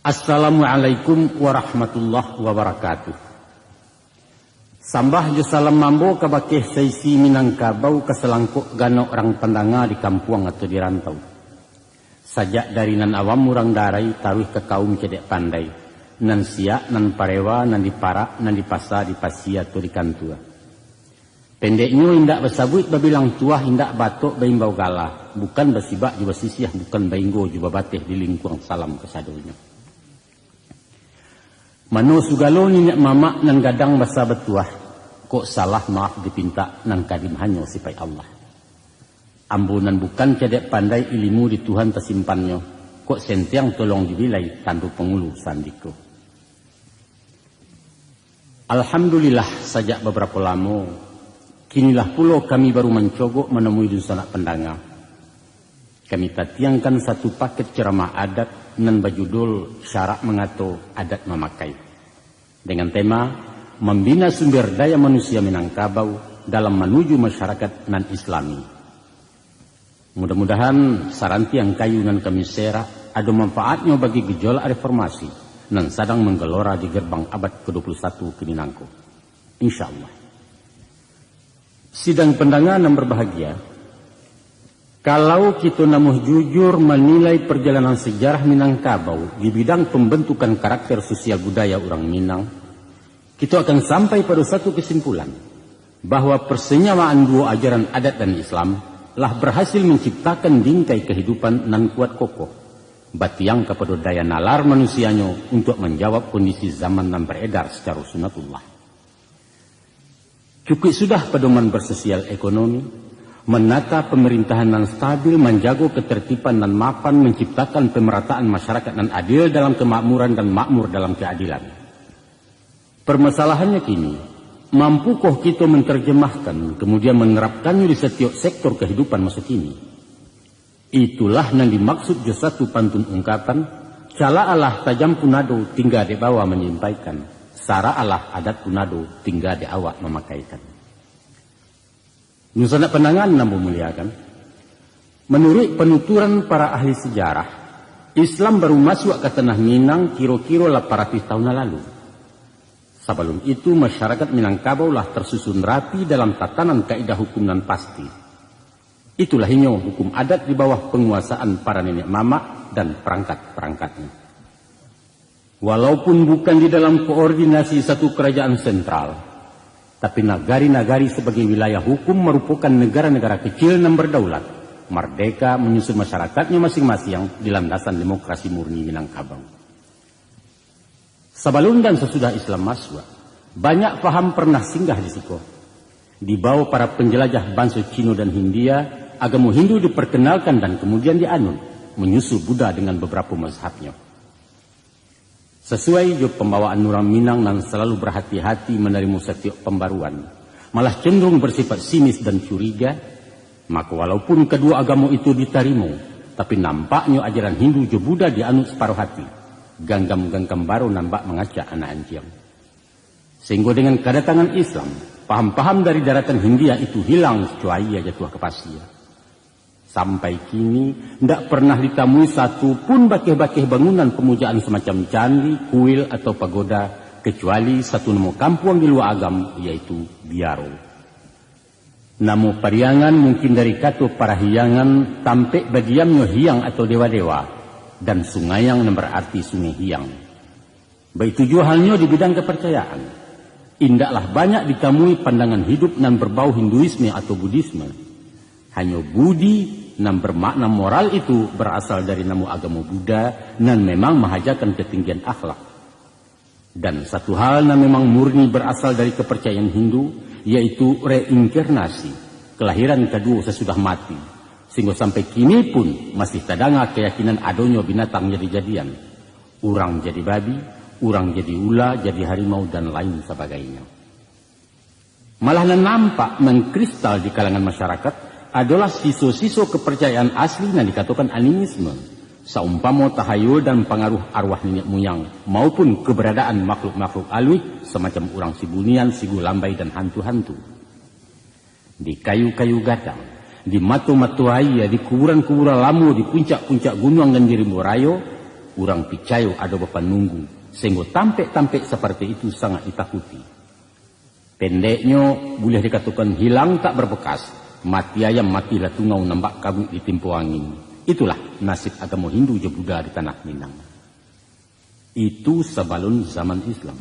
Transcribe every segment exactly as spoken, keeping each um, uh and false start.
Assalamualaikum warahmatullahi wabarakatuh. Sambah jo salam mambo kabakeh saisi Minangkabau, ka salangkok ganok rang pandanga di kampuang atau di rantau. Sajak dari nan awam urang darai taruih ka kaum cadiak pandai, nan siak, nan parewa, nan di parak, nan di pasa, di pasia atau di kantua. Pendeknyo, indak basabuik babilang tuah, indak batok baimbau galah, bukan basibak jo basisiah, bukan bainggo jo babateh, di lingkuang salam kasadonyo. Mano sugalo niniak mamak nan gadang basa batuah, kok salah maaf dipintak, nan kadim hanyo sipaik Allah. Ambo nan bukan cadiak pandai, ilimu di Tuhan tasimpannyo, kok sentiang tolong dibilai, tando pangulu sandiko. Alhamdulillah, sajak babarapo lamo, kinilah pulo kami baru mancogok manemui dunsanak pandanga. Kami tatiangkan satu paket ceramah adat nan bajudul Syarak Mangato Adat Mamakai, dengan tema Mambina Sumber Daya Manusia Minangkabau dalam Manuju Masyarakat nan Islami. Mudah-mudahan sarantiang kayu nan kami serak ado manfaatnyo bagi gejolak reformasi nan sadang manggelora di gerbang abad kedua puluh satu kini nangko. Insya Allah. Sidang pandanga nan berbahagia, kalau kito namuah jujur manilai perjalanan sejarah Minangkabau di bidang pembentukan karakter sosial budaya urang Minang, kito akan sampai pado satu kesimpulan, bahwa persenyawaan duo ajaran adat dan Islam lah berhasil menciptakan bingkai kehidupan nan kuat kokoh, batiang kapado daya nalar manusianyo untuak manjawab kondisi zaman nan beredar secara sunatullah. Cukuik sudah padoman bersosial ekonomi, menata pemerintahan nan stabil, manjago ketertiban nan mapan, menciptakan pemerataan masyarakat nan adil dalam kemakmuran dan makmur dalam keadilan. Permasalahannyo kini, mampukoh kito menerjemahkan, kemudian menerapkannyo di setiap sektor kehidupan masa kini? Itulah nan dimaksud jo satu pantun ungkapan, "Calak alah tajam pun ado, tingga dek bawa manyampaikan. Sarak alah adat pun ado, tingga dek awak mamakaikan." Dunsanak pandanga nan ambo muliakan, manuruik panuturan para ahli sejarah, Islam baru masuak ka tanah Minang kiro-kiro lapan ratuih tahun nan lalu. Sabalun itu, masyarakat Minangkabau lah tersusun rapi dalam tatanan kaidah hukum nan pasti. Itulah inyo hukum adat di bawah penguasaan para niniak mamak dan perangkat-perangkatnyo. Walaupun bukan di dalam koordinasi satu kerajaan sentral, tapi nagari-nagari sabagai wilayah hukum marupokan negara-negara kecil nan berdaulat, mardeka manyusun masyarakatnyo masing-masing di landasan demokrasi murni Minangkabau. Sabalun dan sasudah Islam masuak, banyak faham pernah singgah di siko. Dibawa para penjelajah banso Cino dan Hindia, agamo Hindu diperkenalkan dan kemudian dianut, menyusul Buddha dengan beberapa mazhabnyo. Sasuai jo pambawaan urang Minang nan salalu berhati-hati manarimo satiok pambaruan, malah cenderung bersifat sinis dan curiga, mako, walaupun kaduo agamo itu ditarimo, tapi nampaknyo ajaran Hindu jo Buddha dianut saparuah hati, ganggam-ganggam baro nan bak mangacak anak anjiang. Sehinggo dengan kadatangan Islam, paham-paham dari daratan Hindia itu hilang saco aia jatuah ka pasia. Sampai kini, ndak pernah ditamui satu pun bakeh-bakeh bangunan pamujaan semacam candi, kuil, atau pagoda, kecuali satu namo kampuang di lua agam, yaitu Biaro. Namo Pariangan mungkin dari kato parahiangan, tampek badiamnyo hiang atau dewa-dewa, dan Sungaiang nan berarti Sungai Hiang. Baitu juo halnyo di bidang kaparcayaan. Indaklah banyak ditamui pandangan hidup nan berbau Hinduisme atau Buddhisme. Hanyo budi nan bermakna moral itu berasal dari namo agamo Buddha nan memang mahajakan ketinggian akhlak. Dan satu hal nan memang murni berasal dari kaparcayaan Hindu, yaitu reinkarnasi, kelahiran kaduo sasudah mati, sehinggo sampai kini pun masih tadanga kayakinan adonyo binatang jadi-jadian. Urang jadi babi, urang jadi ula, jadi harimau, dan lain sabagainyo. Malah nan nampak mengkristal di kalangan masyarakat adolah siso-siso kepercayaan asli nan dikatokan animisme, saumpamo tahayul dan pangaruh arwah niniak muyang, maupun keberadaan makhluk-makhluk aluih semacam urang Sibunian, Sigulambai, dan hantu-hantu. Di kayu-kayu gadang, di mato-mato aia, di kuburan-kuburan lamo, di puncak-puncak gunuang nan di rimbo rayo, Urang picayo ado bapanunggu, sahinggo tampek-tampek saparti itu sangat ditakuti. Pendeknyo, buliah dikatokan hilang tak barbakas, mati ayam mati lah tungau nan bak kabuik ditimpo angin. Itulah nasib agamo Hindu jo Buddha di tanah Minang. Itu sabalun zaman Islam.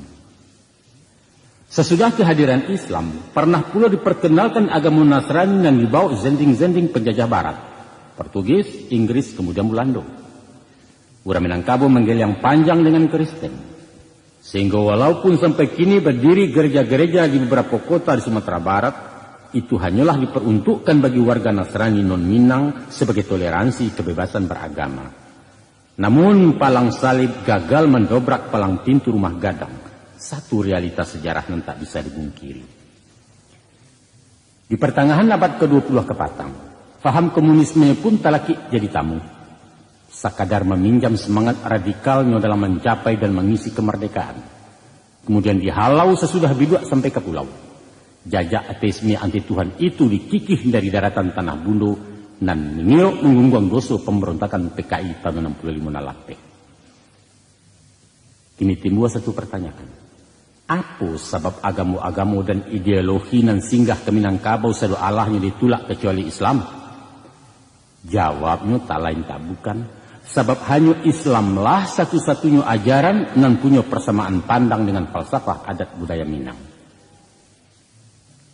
Sasudah kehadiran Islam, parnah pulo diparkenalkan agamo Nasrani nan dibaok zending-zending panjajah Barat, Portugis, Inggris, kamudian Bulando. Urang Minangkabau manggeliang panjang dengan Kristen. Sahinggo walaupun sampai kini badiri gereja-gereja di babarapo kota di Sumatera Barat, itu hanyolah diparuntukkan bagi warga Nasrani non-Minang sabagai toleransi kabebasan baragama. Namun, palang salib gagal mandobrak palang pintu rumah gadang, satu realitas sejarah nan tak bisa dibungkiri. Di partangahan abad kadua puluah kapatang, faham komunisme pun talakik jadi tamu, sakadar maminjam samangat radikalnyo dalam mancapai dan mangisi kamardekaan. Kamudian dihalau sasudah biduak sampai ka pulau. Jajak ateisme anti Tuhan itu dikikih dari daratan tanah bundo nan mangirok manggungguang doso pambarontakan P K I tahun anam puluah limo nan lapeh. Kini timbua satu partanyaan. Apo sabab agamo-agamo dan ideologi nan singgah ka Minangkabau sado alahnyo ditulak kacuali Islam? Jawabnyo tak lain tak bukan, sabab hanyo Islamlah satu-satunyo ajaran nan punyo parsamaan pandang dengan falsafah adat budaya Minang.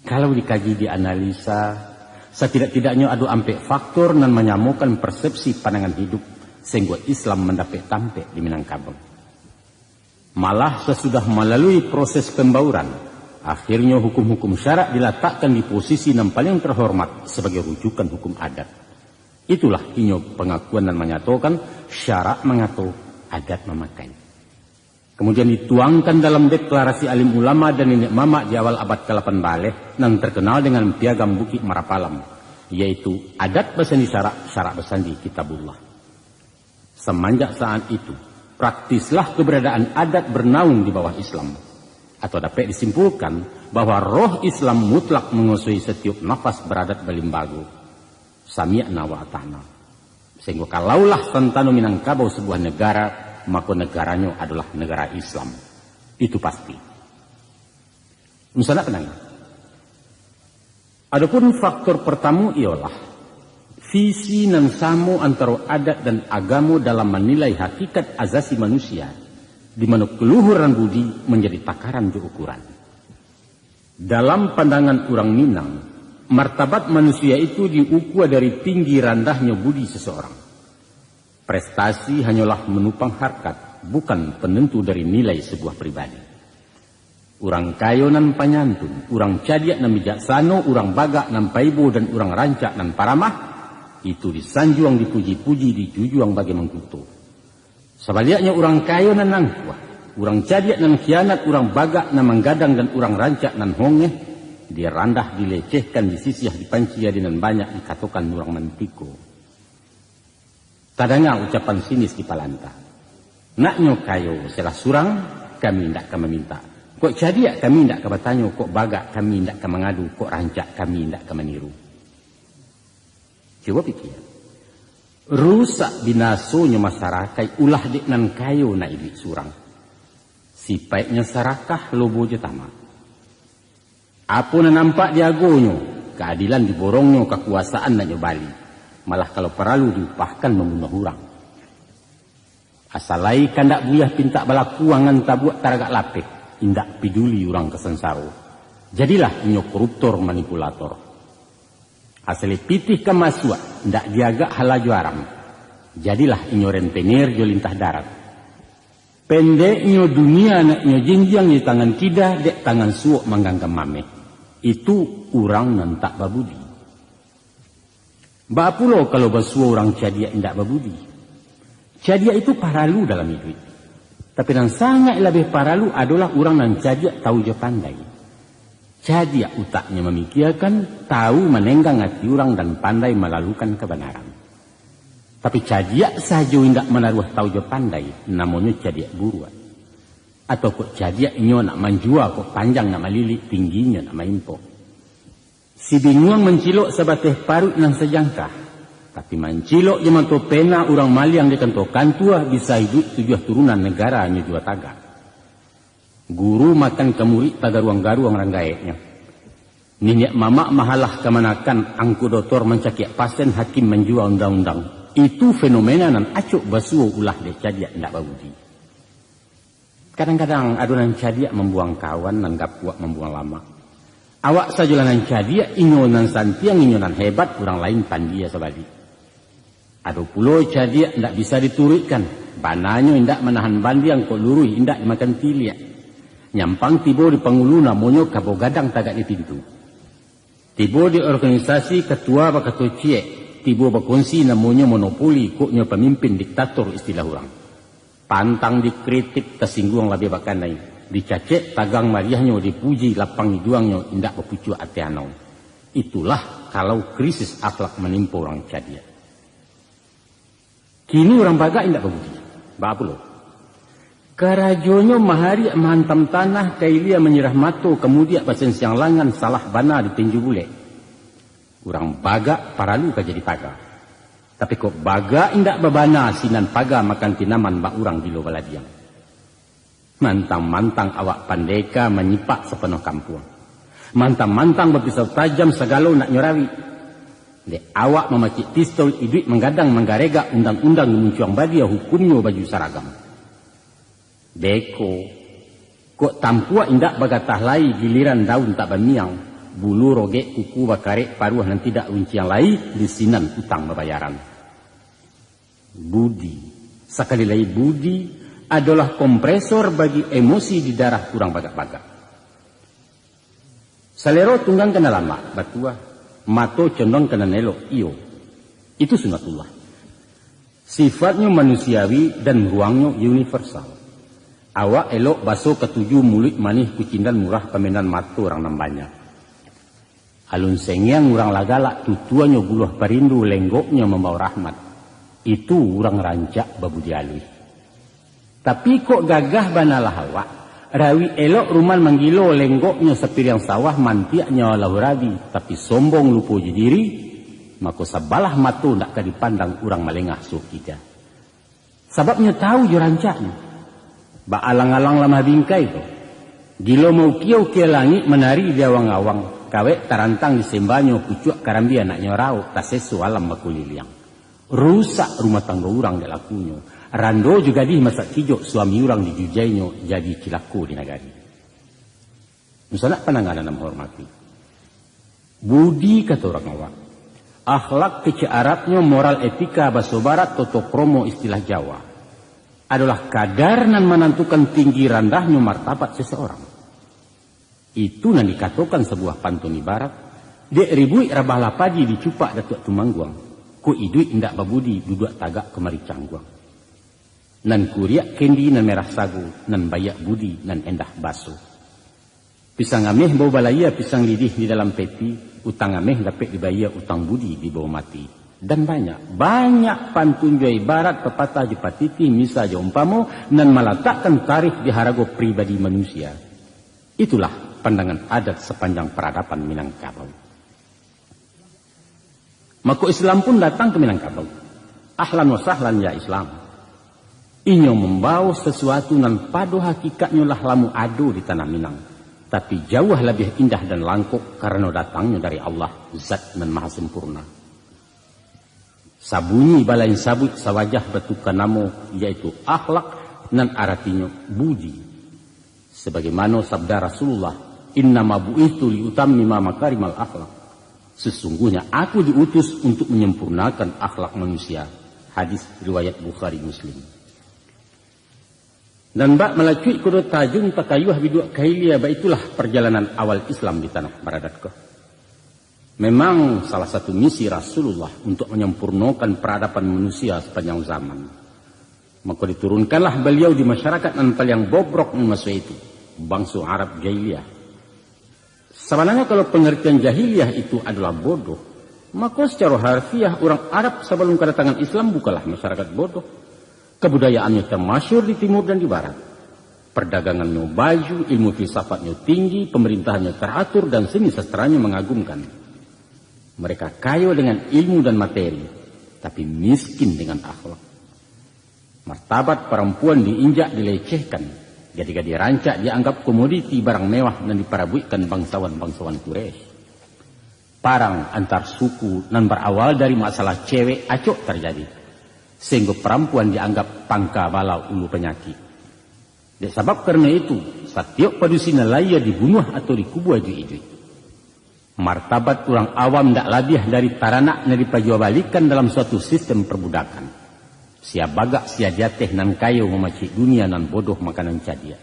Kalau dikaji, dianalisa, satidak-tidaknyo ado ampek faktor nan manyamokan persepsi pandangan hidup, sahinggo Islam mandapek tampek di Minangkabau. Malah sasudah malalui proses pambauran, akhirnyo hukum-hukum syarak dilatakkan di posisi nan paling tarhormat sabagai rujukan hukum adat. Itulah inyo pangakuan nan manyatokan, syarak mangato, adat mamakai. Kamudian dituangkan dalam deklarasi alim ulama dan niniak mamak di awal abad kalapan baleh, nan tarkenal dengan Piagam Bukik Marapalam, yaitu adat basandi syarak, syarak basandi Kitabullah. Samanjak saat itu, praktislah kabaradaan adat barnaung di bawah Islam. Atau dapek disimpulkan bahwa roh Islam mutlak manguasoi satiok nafas baradat balimbago. Sami'na wa ata'na. Sahinggo kalaulah santano Minangkabau sabuah nagara, mako nagaranyo adolah nagara Islam. Itu pasti. Dunsanak pandanga. Adopun faktor partamo iyolah visi nan samo antaro adat dan agamo dalam manilai hakikat azasi manusia, di mano kaluhuran budi manjadi takaran jo ukuran. Dalam pandangan urang Minang, martabat manusia itu diukua dari tinggi randahnyo budi seseorang. Prestasi hanyolah manupang harkat, bukan panantu dari nilai sabuah pribadi. Urang kayo nan panyantun, urang cadiak nan bijaksano, urang bagak nan paibo, dan urang rancak nan paramah, itu disanjuang dipuji-puji, dijujuang bagai mangkuto. Sabaliaknyo, urang kayo nan angkuah, urang cadiak nan khianat, urang bagak nan manggadang, dan urang rancak nan hongeh, dirandah, dilecehkan, disisiah, dipanci, adi nan banyak dikatokan urang mantiko. Tadanga ucapan sinis di palanta. Naknyo kayo salah surang, kami indak ka mamintak. Kok cadiak kami indak ka batanyo, kok bagak kami indak ka mangadu, kok rancak kami indak ka maniru. Cubo pikia. Rusak binasonyo masarakaik ulah dek nan kayo nak iduik surang. Sipaiknyo sarakah lobo jo tamak. Apo nan nampak diagonyo, kaadilan diborongnyo, kakuasaan nak nyo bali. Malah kalau paralu diupahkan mambunuah urang. Asal lai kandak buliah pintak balaku angan tabuak taragak lapeh, indak piduli urang ka sansaro. Jadilah inyo koruptor manipulator. Asal pitih ka masuak, indak diagak halaju aram. Jadilah inyo rentenir jo lintah darat. Pendeknyo dunia nak nyo jinjiang di tangan kida, dek tangan suok mangganggam mameh. Itu urang nan tak babudi. Baa pulo kalau basuo urang cadiak indak babudi? Cadiak itu paralu dalam iduik. Tapi nan sangaik labiah paralu adolah urang nan cadiak tahu jo pandai. Cadiak utaknyo mamikiakan, tahu manenggang ati urang, dan pandai malalukan kabanaran. Tapi cadiak sajo indak manaruah tahu jo pandai, namonyo cadiak buruak. Atau kok cadiak inyo nak manjua, kok panjang nak malilik, tingginyo nak maimpok. Si binguang mancilok sabateh paruik nan sajangkah, Tapi mancilok jo mato pena urang maliang di kantua-kantua bisa iduik tujuah turunan nagaranyo juo tagak. Guru makan ka murik tagaruang-garuang ranggaeknyo. Niniak mamak mahalah kamanakan, angku dotor mancakiak pasien, hakim manjua undang-undang. Itu fenomena nan acok basuo ulah dek cadiak indak babudi. Kadang-kadang ado nan cadiak mambuang kawan, nan gapuak mambuang lamak. Awak sajolah nan cadiak, inyo nan santiang, inyo nan hebat, urang lain pandia sabalik. Ado pulo cadiak indak bisa dituruikkan, bananyo indak manahan bandiang, kok luruih indak dimakan tiliak. Nyampang tibo di pangulu, namonyo kabo gadang tagak di pintu. Tibo di organisasi, katua bakato ciek, tibo bakongsi, namonyo monopoli, kok nyo pamimpin diktator istilah urang. Pantang dikritik, tasingguang labiah bakanai, dicacek tagang mariahnyo, dipuji lapang iduangnyo, indak bapucuak ati anau. Itulah kalau krisis akhlak manimpo urang cadiak. Kini urang bagak indak babudi. Baa pulo? Karajonyo mahariak mahantam tanah, kailia manyirah mato, kamudiak basensiang langan, salah bana ditinju bulek. Urang bagak paralu ka jadi paga. Tapi kok bagak indak babana, sinan paga makan tinaman bak urang gilo baladiang. Mantang-mantang awak pandeka manyipak sapanuah kampuang. Mantang-mantang bapisau tajam sagalo nak nyo rawik. Dek awak mamacik pistol, iduik manggadang manggaregak, undang-undang di muncuang badia, hukumnyo baju saragam. Beko, kok tampuak indak bagatah lai, giliran daun tak bamiang, bulu rogek kuku bakarek, paruah nan tidak runciang lai, di sinan utang babayaran. Budi, sakali lai budi, adolah kompresor bagi emosi di darah urang bagak-bagak. Salero tunggang ka nan lamak, batua, mato condong ka nan elok, iyo. Itu sunatullah. Sifatnyo manusiawi dan ruangnyo universal. Awak elok baso katuju, muluik manih kucindan, murah pamenan mato urang nan banyak. Alun sengiang urang lah galak, tutuanyo buluah parindu, lenggoknyo mambao rahmat. Itu urang rancak babudi aluih. Tapi kok gagah banalah awak, rawik elok ruman manggilo, lenggoknyo sapiriang sawah, mantiaknyo alah urabi, tapi sombong lupo jo diri, mako sabalah mato ndak ka dipandang urang malengah sokija. Sababnyo tahu jo rancaknyo. Baalang-alang lamah bingkai ko. Gilo maukia-ukia langik, manari di awang-awang, kawek tarantang di sembanyo, pucuak karambia nak nyo rauk, taseso alam bakuliliang. Rusak rumah tanggo urang dek lakunyo. Rando jo gadih masak kijok, suami urang dijujainyo, jadi cilako di nagari. Dunsanak pandanga nan ambo hormati. Budi kato urang awak. Akhlak kecek Arabnyo, moral etika baso Barat, toto kromo istilah Jawa. Adolah kadar nan manantukan tinggi randahnyo martabat seseorang. Itu nan dikatokan sabuah pantun ibarat, dek ribuik rabahlah padi, dicupak Datuak Tumangguang. Kok iduik indak babudi, duduak tagak kamari cangguang. Nan kuriak kendi, nan merah sago, nan baiak budi, nan endah baso. Pisang ameh bao balayia, pisang lidih di dalam peti, utang ameh dapek dibayia, utang budi dibawa mati. Dan banyak, banyak pantun jo ibarat, papatah jo patitih, misa jo umpamo, nan malatakkan tarikh di harago pribadi manusia. Itulah pandangan adat sapanjang paradaban Minangkabau. Mako Islam pun datang ka Minangkabau. Ahlan wa sahlan ya Islam. Inyo mambawo sasuatu nan pado hakikatnyo lah lamo ado di tanah Minang, tapi jauah labiah indah dan langkok karano datangnyo dari Allah, Zat nan Maha Sempurna. Sabunyi balain sabuik, sawajah batuka namo, yaitu akhlak, nan aratinyo budi. Sabagaimano sabda Rasulullah, "Innama bu'itsu liutammima makarimal akhlak." Sesungguhnya aku diutus untuk menyempurnakan akhlak manusia. Hadis riwayat Bukhari Muslim. Dan bak malacuik kudo tajun takayuah biduak kailia, baitulah perjalanan awal Islam di tanah Baradat ko. Memang salah satu misi Rasulullah untuk menyempurnakan peradaban manusia sepanjang zaman. Maka diturunkanlah beliau di masyarakat nan paliang bobrok di maso itu, bangso Arab jahiliah. Sabananyo kalau pangartian jahiliah itu adolah bodoh, mako sacaro harfiah urang Arab sabalum kadatangan Islam bukanlah masyarakat bodoh. Kabudayaannyo tamasyur di timur dan di barat. Pardagangannyo baju, ilmu filsafatnyo tinggi, pamarintahannyo taratur, dan seni sastranyo mangagumkan. Mereka kayo dengan ilmu dan materi. tapi miskin dengan akhlak. Martabat parampuan diinjak, dilecehkan, gadih-gadih rancak dianggap komoditi barang mewah nan diparabuikkan bangsawan-bangsawan Quraisy. Parang antar suku nan barawal dari masalah cewek acok tarjadi, sehinggo parampuan dianggap pangka bala ulu panyakik. Dek sabab karano itu, satiok padusi nan lahia dibunuah atau dikubua iduik-iduik. Martabat urang awam ndak labiah dari taranak nan dipajuabalikan dalam suatu sistem perbudakan. Sia bagak, sia di ateh, nan kayo mamacik dunia, nan bodoh makanan cadiak.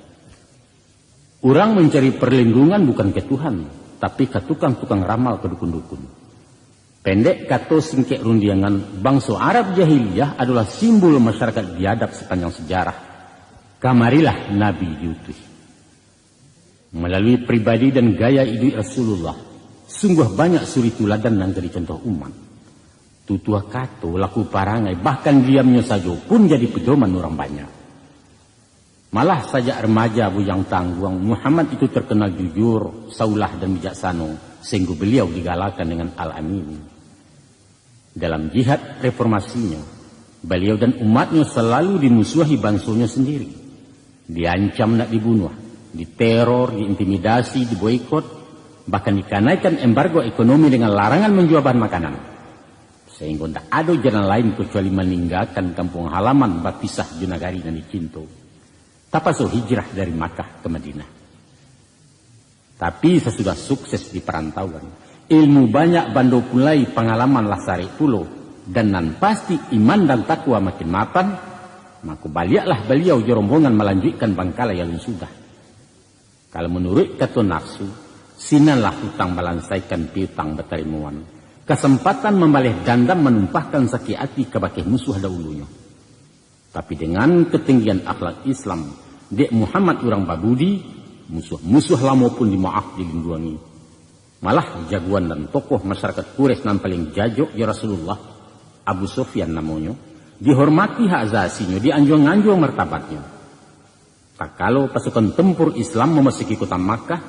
Urang mancari parlindungan bukan ka Tuhan, tapi ka tukang-tukang ramal, ka dukun-dukun. Pendek kato, singkek rundiangan, bangso Arab jahiliyah adolah simbol masyarakat biadab sapanjang sajarah. Kamarilah Nabi diutus. Malalui pribadi dan gaya iduik Rasulullah, sungguah banyak suri tuladan nan ka dicontoh umat. Tutuah kato, laku parangai, bahkan diamnyo sajo pun jadi pedoman urang banyak. Malah sajak remaja bujang tangguang, Muhammad itu terkenal jujur, saulah, dan bijaksano, sehinggo beliau digalakan dengan Al-Amin. Dalam jihad reformasinyo, baliau dan umatnyo salalu dimusuahi bansonyo sendiri. Diancam nak dibunuah, diteror, diintimidasi, diboikot, bahkan dikanaikan embargo ekonomi dengan larangan manjua bahan makanan. Sehinggo ndak ado jalan lain kecuali maninggakan kampuang halaman, bapisah jo nagari nan dicinto. Tapaso hijrah dari Makkah ka Madinah. Tapi sasudah sukses di parantauan, ilmu banyak bando pulai, pangalaman lah sarek pulo, dan nan pasti iman dan takwa makin mapan, mako baliaklah baliau jo rombongan malanjuikkan bangkalai alun sudah. Kalau manuruik kato nafsu, sinanlah utang balansaikan piutang batarimoan, kasampatan mambaleh dandam manumpahkan sakik ati kabake musuah daulunyo. Tapi dengan katinggian akhlak Islam, dek Muhammad urang babudi, musuah-musuah lamo pun dimaaf, dilinduangi. Malah jagoan dan tokoh masyarakat Quraisy nan paling jajok jo Rasulullah, Abu Sufyan namonyo, dihormati hak azasinyo, dianjuang-anjuang martabatnyo. Takalo pasukan tempur Islam mamasuki kota Makkah,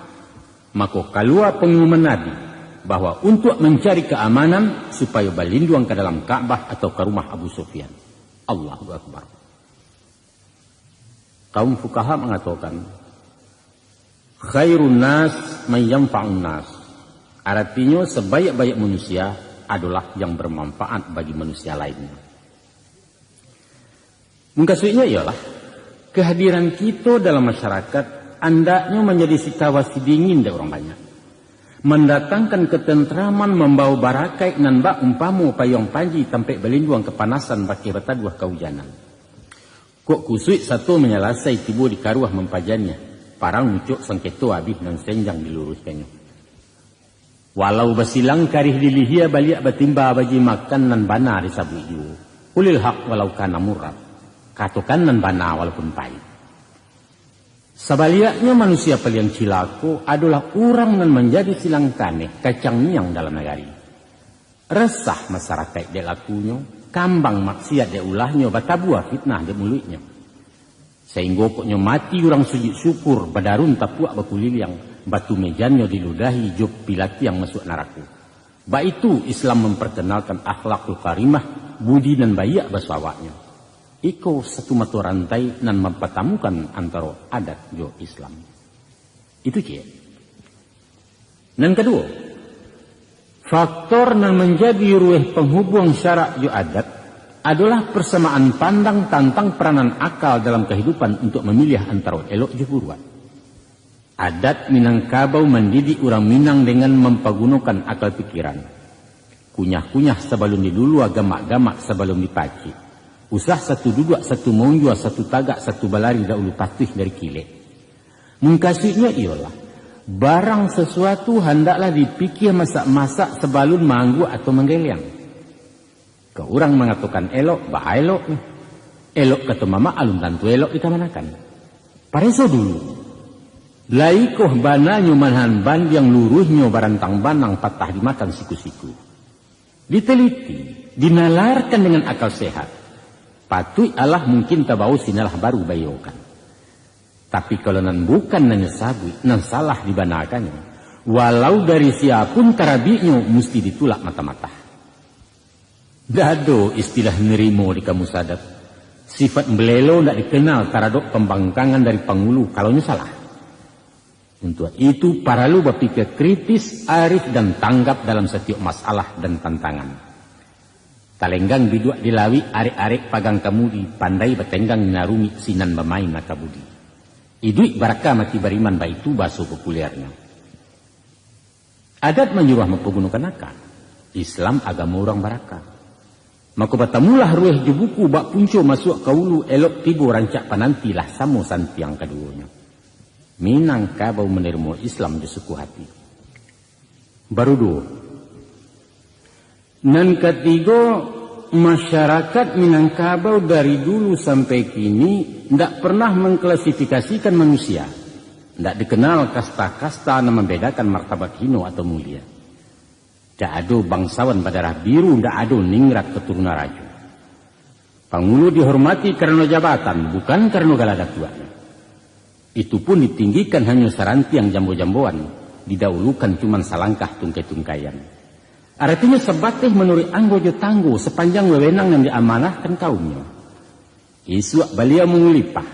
mako kalua pangumuman Nabi, bahwa untuak mancari kaamanan supayo balinduang ka dalam Ka'bah atau ka rumah Abu Sufyan. Allahu Akbar. Kaum fukaha mangatokan, "Khairun nas man yanfa'un nas." Aratinyo, sebaik-baik manusia adolah yang bermanfaat bagi manusia lainnya. Mukasuiknyo iyolah, kehadiran kito dalam masyarakat andaknyo manjadi sitawa sidingin dek urang banyak, mandatangkan ketentraman, mambawa barakaik nan bak umpamo payuang panji tampek balinduang kapanasan, bakeh bataduah kaujanan. Kok kusuik sato manyalasai, tibo di karuah mampajaniah, parang mucok sangketo abih nan senjang diluruihkannyo. Walau basilang karih dilihia, baliak batimba bajimakan, nan bana disabuik juo. Qulil haq walau kana murra. Katokan nan bana walaupun pahik. Sabaliaknyo, manusia paliang cilako adolah urang nan manjadi silang kaneh, kacang miang dalam nagari. Resah masarakaik dek lakunyo, kambang maksiat dek ulahnyo, batabua fitnah dek muluiknyo. Sainggo poknyo mati urang sujud syukur, badarun tapuak bakuliliang, batu mejannyo diludahi jo pilatiang masuak narako. Baitu Islam mamparkenalkan akhlakul karimah, budi nan baiak baso awaknyo. Iko satu mato rantai nan mampatamukan antaro adat jo Islam. Itu ciek. Nan kaduo, faktor nan manjadi rueh panghubuang syarak jo adat adolah parsamaan pandang tantang peranan akal dalam kahidupan untuak mamiliah antaro elok jo buruak. Adat Minangkabau mandidik urang Minang dengan mampagunokan akal pikiran. Kunyah-kunyah sabalun dilulua, gamak-gamak sabalun dipacik. Usah satu duduak, satu maunjua, satu tagak, satu balari, dahulu patuih dari kilek. Mukasuiknyo iyolah, barang sasuatu handaklah dipikia masak-masak sabalun maangguak atau manggeliang. Kok urang mangatokan elok, baa eloknyo. Elok kato mamak alun tantu elok dikamanakan. Pareso dulu. Laikoh bananyo manahan bandiang, luruihnyo barantang banang, patah dimakan siku-siku. Diteliti, dinalarkan dengan akal sehat. Patuik alah mungkin tabao, sinalah baru baiyokan. Tapi kalau nan bukan nan nyo sabuik, nan salah dibanakannyo, walau dari sia pun tarabiknyo, musti ditulak mata-mata. Ndak ado istilah nerimo di kamus adat. Sifat belelo ndak dikenal taradok pambangkangan dari pangulu kalau nyo salah. Untuak itu, paralu bapikir kritis, arif, dan tanggap dalam satiok masalah dan tantangan. Talenggang biduak di lawik, arek-arek pagang kamudi, pandai batenggang nan rumik sinan bamain aka budi. Iduik baraka mati bariman, baitu baso populernyo. Adat manyuruah mampagunokan aka. Islam agamo urang baraka. Mako batamulah rueh jo buku, bak punco masuak ka ulu, elok tibo rancak pananti, lah samo santiang kaduonyo. Minangkabau manarimo Islam jo suku hati. Baru duo. Nan katigo, masyarakat Minangkabau dari dulu sampai kini ndak pernah mengklasifikasikan manusia. Ndak dikenal kasta-kasta nan mambedakan martabat hino atau mulia. Ndak ado bangsawan badarah biru, ndak ado ningrat katurunan rajo. Pangulu dihormati karano jabatan, bukan karano gala datuaknyo. Itu pun ditinggikan hanyo sarantiang jambo-jamboan, didahulukan cuman salangkah tungkai-tungkaian. Aratinyo sabateh manuruik anggo jo tanggo sapanjang wewenang nan diamanahkan kaumnyo. Isuak baliau mangulipah,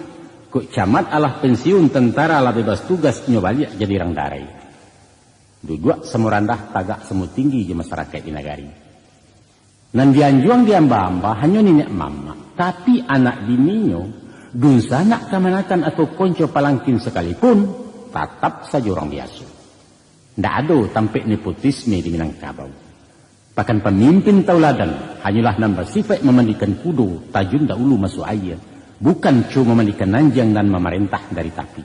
kok camat alah pensiun, tantara lah bebas tugas, inyo baliak jadi urang darai. Duduak samo randah, tagak samo tinggi jo masarakaik di nagari. Nan dianjuang diamba-amba hanyo niniak mamak, tapi anak bininyo, dunsanak kamanakan atau konco palangkin sakalipun, tatap sajo urang biaso. Ndak ado tampek nepotisme di Minangkabau. Bahkan pamimpin tauladan hanyolah nan basifaik mamandikan kudo tajun dahulu masuak aia, bukan co mamandikan anjiang nan mamarentah dari tapi.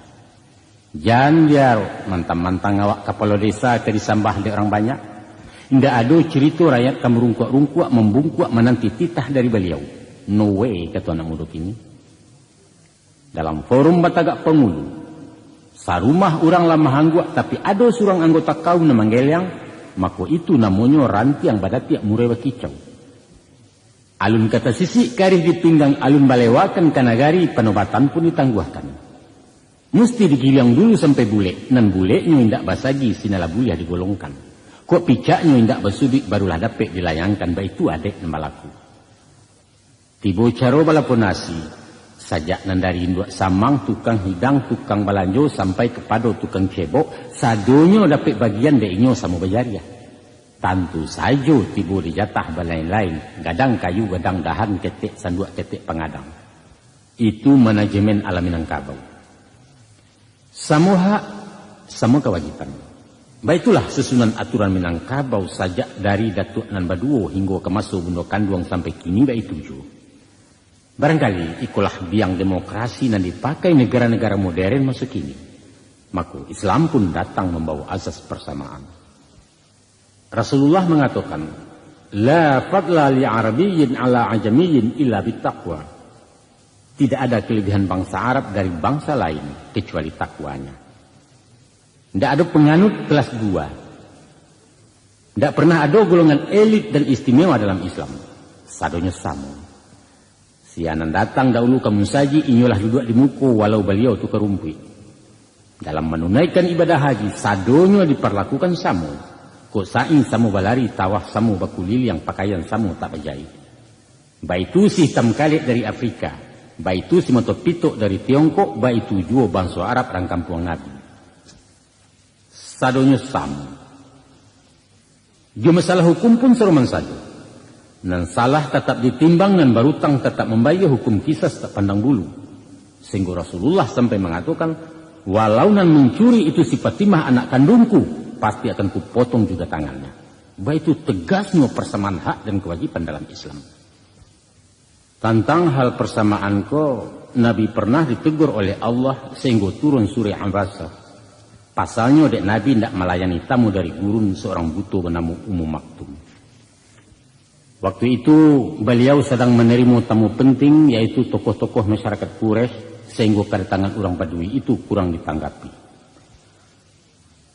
Jan diarok, mantang-mantang awak kapalo desa ka disambah dek urang banyak. Indak ado carito rakyat ka marungkuak-rungkuak, mambungkuak mananti titah dari baliau. No way, kato anak mudo kini. Dalam forum batagak pangulu, sarumah urang lah mahangguak, tapi ado surang anggota kaum nan manggeliang, mako itu namonyo rantiang badatiak murai bakicau. Alun ka tasisik karih di pinggang, alun balewakan ka nagari, panobatan pun ditangguahkan. Musti digiliang dulu sampai bulek, nan buleknyo indak basagi, sinalah buliah digolongkan. Kok picaknyo indak basuduik, barulah dapek dilayangkan, baitu adek nan balaku. Tibo caro balapor nasi, sajak nan dari induak samang, tukang hidang, tukang balanjo, sampai kapado tukang cebok, sadonyo dapek bagian dek inyo samo bajariah. Tantu sajo tibo di jatah balain-lain, gadang kayu, gadang dahan, ketek sanduak, ketek pangadang. Itu manajemen ala Minangkabau. Samo hak, samo kawajiban. Baitulah susunan aturan Minangkabau sajak dari datuak nan baduo hinggo ka maso bundo kanduang sampai kini baitu juo. Barangkali ikolah biang demokrasi nan dipakai negara-negara moderen maso kini. Mako, Islam pun datang mambawa azas parsamaan. Rasulullah mangatokan, "La fadla li Arabiyyin ala Ajamiyyin illa bittaqwa." Tidak ada kelebihan bangsa Arab dari bangsa lain kecuali takwanya. Ndak ado panganut kelas dua. Ndak pernah ado golongan elit dan istimewa dalam Islam. Sadonyo samo. Sia nan datang dahulu ka musajik, inyolah duduak di muko, walau baliau tukang rumpuik. Dalam manunaikan ibadah haji, sadonyo diparlakukan samo. Kok sa'i samo balari, tawaf samo bakuliliang, pakaian samo tak bajaik. Baitu si hitam kalek dari Afrika, baitu si mato pitok dari Tiongkok, baitu juo banso Arab rang kampuang Nabi. Sadonyo samo. Jo masalah hukum pun saroman sajo. Nan salah tatap ditimbang, nan barutang tatap mambayia, hukum kisas tak pandang bulu. Sahinggo Rasulullah sampai mangatokan, "Walau nan mancuri itu si Fatimah anak kandungku, pasti akan kupotong juga tangannya." Baitu tegasnyo parsamaan hak dan kawajiban dalam Islam. Tantang hal parsamaan ko, Nabi pernah ditegur oleh Allah sahinggo turun surah Abasa. Pasalnyo dek Nabi indak malayani tamu dari gurun seorang buto banamo Ummu Maktum. Waktu itu, baliau sadang manarimo tamu penting, yaitu tokoh-tokoh masyarakat Quraisy, sahinggo kadatangan urang Badui itu kurang ditanggapi.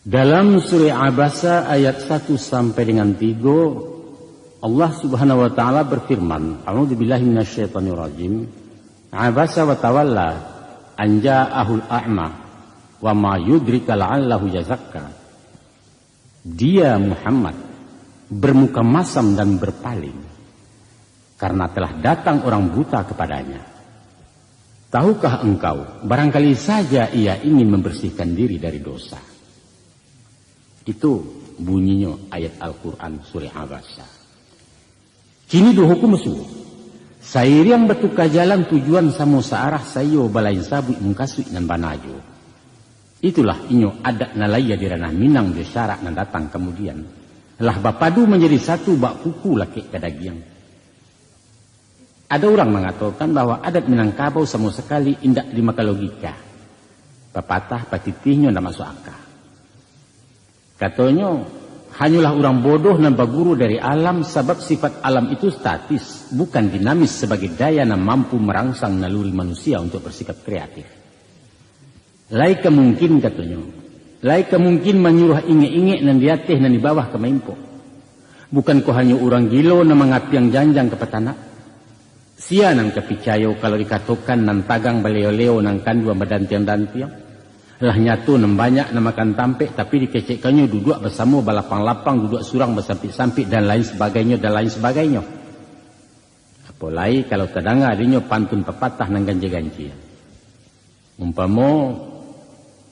Dalam surah Abasa ayat satu sampai dengan tiga, Allah Subhanahu wa Ta'ala berfirman, "A'udzubillahi minasyaitonirrajim. Abasa wa tawalla, an ja'ahul a'ma, wa ma yudrika la'allahu yazakka." Dia, Muhammad, bermuka masam dan berpaling. karena telah datang orang buta kepadanya. Tahukah engkau, barangkali saja ia ingin membersihkan diri dari dosa. Itu bunyinyo ayat Al-Quran surah Abasa. Kini duo hukum basuo. Sairiang batuka jalan tujuan samo saarah saiyo balain sabuik mukasuik nan bana juo. Itulah inyo adat nan lahia di ranah Minang jo syarak nan datang kamudian. Lah bapadu manjadi satu bak kuku lakek ka dagiang. Ado urang mangatokan bahwa adat Minangkabau samo sakali indak dimakan logika. Papatah patitihnyo indak masuak aka. Katonyo, hanyolah urang bodoh nan baguru dari alam, sabab sifat alam itu statis, bukan dinamis sabagai daya nan mampu marangsang naluri manusia untuk bersikap kreatif. Lai ka mungkin, katonyo, lai ka mungkin manyuruah ingek-ingek nan di ateh nan di bawah ka maimpok. Bukan ko hanyo urang gilo nan mangapiang janjang ka patanak? Sia nan ka picayo kalau dikatokan nan tagang baleo-leo nan kanduang badantiang-dantiang? Lah nyato nan banyak nan makan tampek, tapi dikecekkannyo duduak basamo balapang-lapang, duduak surang basampik-sampik, dan lain sabagainyo, dan lain sabagainyo. Apo lai kalau tadanga dinyo pantun papatah nan gancia-gancia. Umpamo,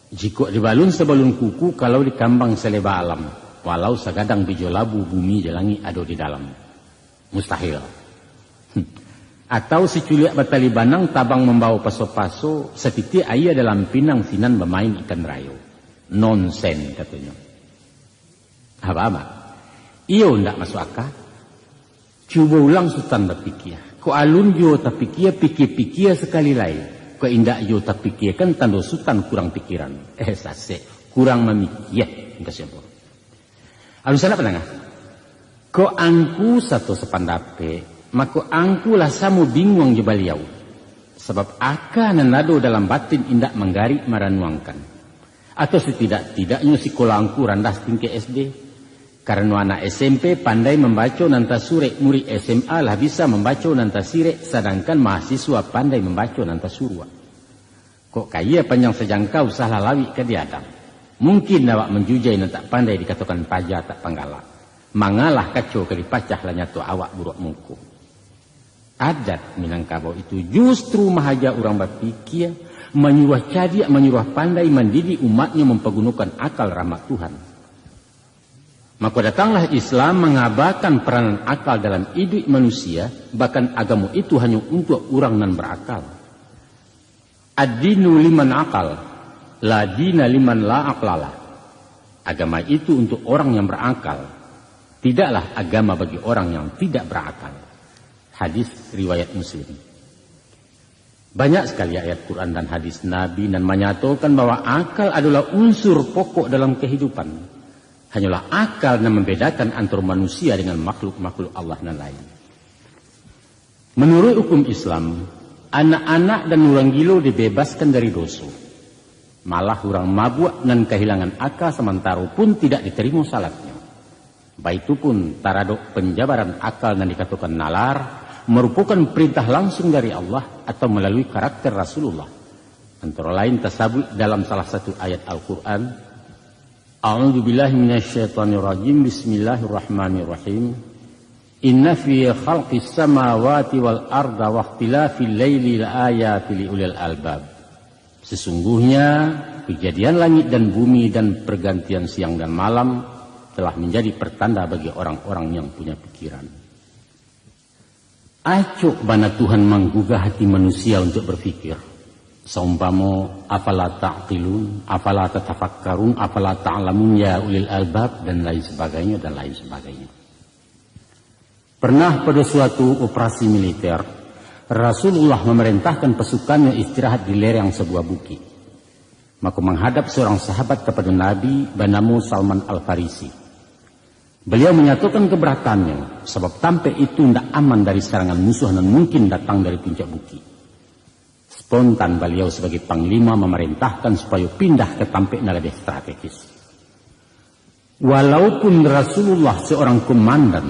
jikok dibalun sabalun kuku, kalau dikambang saleba alam, walau sagadang bijo labu, bumi jo langik ado di dalam. Mustahil. Atau siculiak batali banang, tabang mambawo paso-paso, satitiak aia dalam pinang, sinan bamain ikan rayo. Nonsen, katonyo. Apa, Mak? Iyo, ndak masuak aka. Cubo ulang Sutan bapikia. Kok alun juo tapikia, pikia-pikia sakali lai. Kok indak juo tapikia, kan tando Sutan kurang pikiran. Eh, sasek. Kurang mamikia. Engka siapa? Alun sanak pandanga. Kok angku sato sapandapek, mako angku lah samo binguang jo baliau. Sabab aka nan ado dalam batin indak manggarik maranuangkan. Atau satidak-tidaknyo sikolah angku randah satingkek S D. Karano anak S M P pandai mambaco nan tasurek, murid S M A lah bisa mambaco nan tasirek, sadangkan mahasiswa pandai mambaco nan tasuruak. Kok kayia panjang sajangkau, salah lawik ka diadang. Mungkin awak manjujai nan tak pandai dikatokan paja tak panggalak. Mangalah kaco ka dipacah, lah nyato awak buruak muko. Adat Minangkabau itu justru mahaja urang bapikia, manyuruah cadiak, manyuruah pandai, mandidik umatnyo mampagunokan akal rahmat Tuhan. Mako datanglah Islam mangabakan peranan akal dalam iduik manusia, bahkan agamo itu hanyo untuak urang nan barakal. Ad-dinu liman akal, la dina liman la aqlala. Agama itu untuk orang yang berakal, tidaklah agama bagi orang yang tidak berakal. Hadis riwayat Muslim. Banyak sakali ayat Quran dan hadis Nabi nan manyatokan bahwa akal adolah unsur pokok dalam kahidupan. Hanyolah akal nan mambedakan antaro manusia dengan makhluk-makhluk Allah nan lain. Manuruik hukum Islam, anak-anak dan urang gilo dibebaskan dari doso. Malah urang mabuak nan kahilangan aka samantaro pun tidak ditarimo salatnyo. Baitu pun taradok panjabaran akal nan dikatokan nalar, marupokan parintah langsung dari Allah atau malalui karakter Rasulullah. Antara lain tasabuik dalam salah satu ayat Al-Quran, A'udzubillahi minasyaitonirrajim. Bismillahirrahmanirrahim. Inna fi khalqis samawati wal arda wakhtilafil laili la ayati li ulil albab. Sesungguhnya kejadian langit dan bumi dan pergantian siang dan malam telah menjadi pertanda bagi orang-orang yang punya pikiran. Acok bana Tuhan manggugah hati manusia untuk berpikir. Saumpamo, "Afala ta'qilun, afala tatafakkarun, afala ta'lamun ya ulil albab," dan lain sebagainya, dan lain sebagainya. Pernah pada suatu operasi militer, Rasulullah memerintahkan pasukannya istirahat di lereng sebuah bukit. Maka menghadap seorang sahabat kepada Nabi bernama Salman Al-Farisi. Beliau menyatakan keberatannya, sebab tampek itu indak aman dari serangan musuh nan mungkin datang dari puncak bukit. Spontan baliau sebagai panglima memerintahkan supayo pindah ka tampek nan labiah strategis. Walaupun Rasulullah seorang komandan,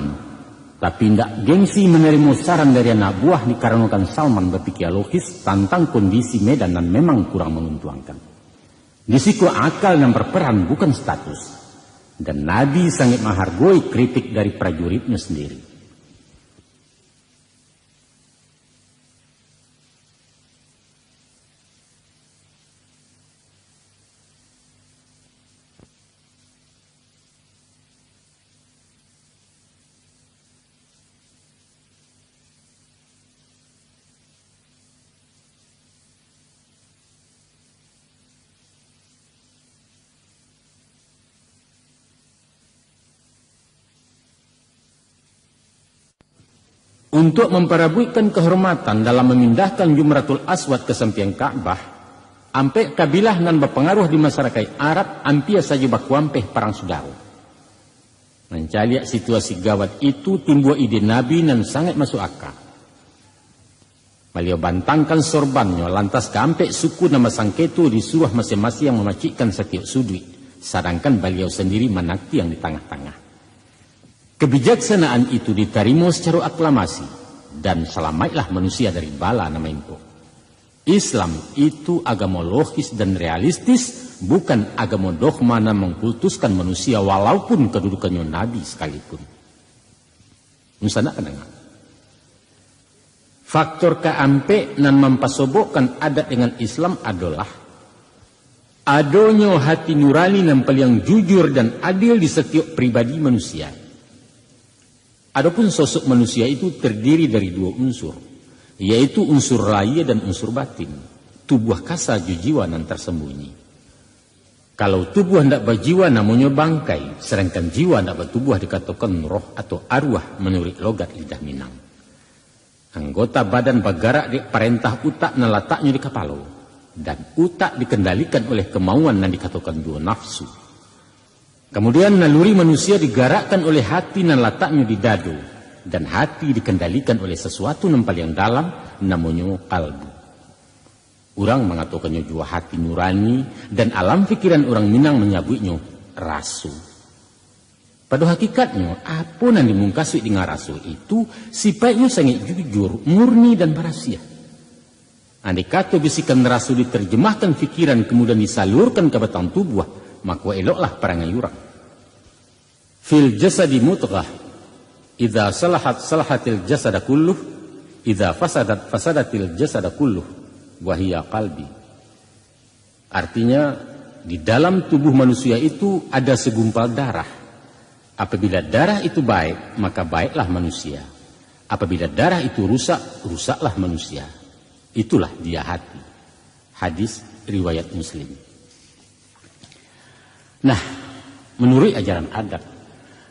tapi indak gengsi manarimo saran dari anak buah dikaranokan Salman bapikia logis tantang kondisi medan nan memang kurang manguntuangkan. Di siko akal nan berperan, bukan status. Dan Nabi sangat menghargoi kritik dari prajuritnya sendiri. Untuak mamparabuikkan kahormatan dalam mamindahkan Jumratul Aswad ka sampiang Ka'bah, ampek kabilah nan bapangaruah di masarakaik Arab ampia sajo bakuampeh parang sudaro. Mancaliak situasi gawat itu, timbua ide Nabi nan sangaik masuak aka. Baliau bantangkan sorbannyo, lantas kaampek suku nan basangketo disuruah masiang-masiang mamacikkan satiok suduik, sadangkan baliau sandiri manatiang di tangah-tangah. Kabijaksanaan itu ditarimo sacaro aklamasi, dan salamaiklah manusia dari bala nan maimpok. Islam itu agamo logis dan realistis, bukan agamo dogma nan mangkultuskan manusia walaupun kadudukannyo nabi sakalipun. Dunsanak pandanga. Faktor kaampek nan mampasobokkan adat dengan Islam adolah adonyo hati nurani nan paliang jujur dan adil di satiok pribadi manusia. Adopun sosok manusia itu tardiri dari duo unsur, yaitu unsur lahia dan unsur batin, tubuah kasa jo jiwa nan tarsambunyi. Kalau tubuah ndak bajiwa, namonyo bangkai, sadangkan jiwa ndak batubuah dikatokan roh atau aruah manuruik logat lidah Minang. Anggota badan bagarak dek parentah utak nan lataknyo di kapalo, dan utak dikendalikan oleh kamauan nan dikatokan juo nafsu. Kamudian, naluri manusia digarakkan oleh hati nan lataknyo di dado, dan hati dikendalikan oleh sasuatu nan paliang dalam, namonyo kalbu. Urang mangatokannyo juo hati nurani, dan alam pikiran urang Minang manyabuiknyo raso. Pado hakikatnyo, apo nan dimukasuik dengan raso itu, sipaiknyo sangaik jujur, murni, dan barasiah. Andai kato bisikan raso diterjemahkan pikiran, kamudian disalurkan ka batang tubuah, mako eloklah parangai urang. Fil jasadi mudghah, idza salahat salahatil jasada kulluh, idza fasadat fasadatil jasada kulluh, wa hiya qalbi. Artinya, di dalam tubuh manusia itu ada segumpal darah. Apabila darah itu baik, maka baiklah manusia. Apabila darah itu rusak, rusaklah manusia. Itulah dia hati. Hadis riwayat Muslim. Nah, manuruik ajaran adat,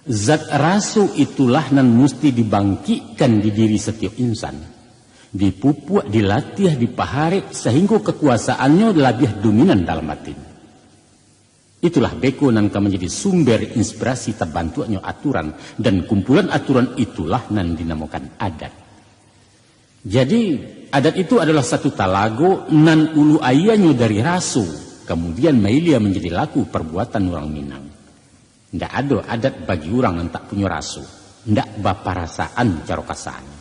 zat raso itulah nan musti dibangkikkan di diri satiok insan, dipupuak, dilatiah, dipaharek, sahinggo kakuasaannyo labiah dominan dalam batin. Itulah beko nan ka manjadi sumber inspirasi tabantuaknyo aturan, dan kumpulan aturan itulah nan dinamokan adat. Jadi, adat itu adolah satu talago nan ulu aianyo dari raso, kamudian mailia manjadi laku parbuatan urang Minang. Ndak ado adat bagi urang nan tak punyo raso, ndak baparasaan caro kasanyo.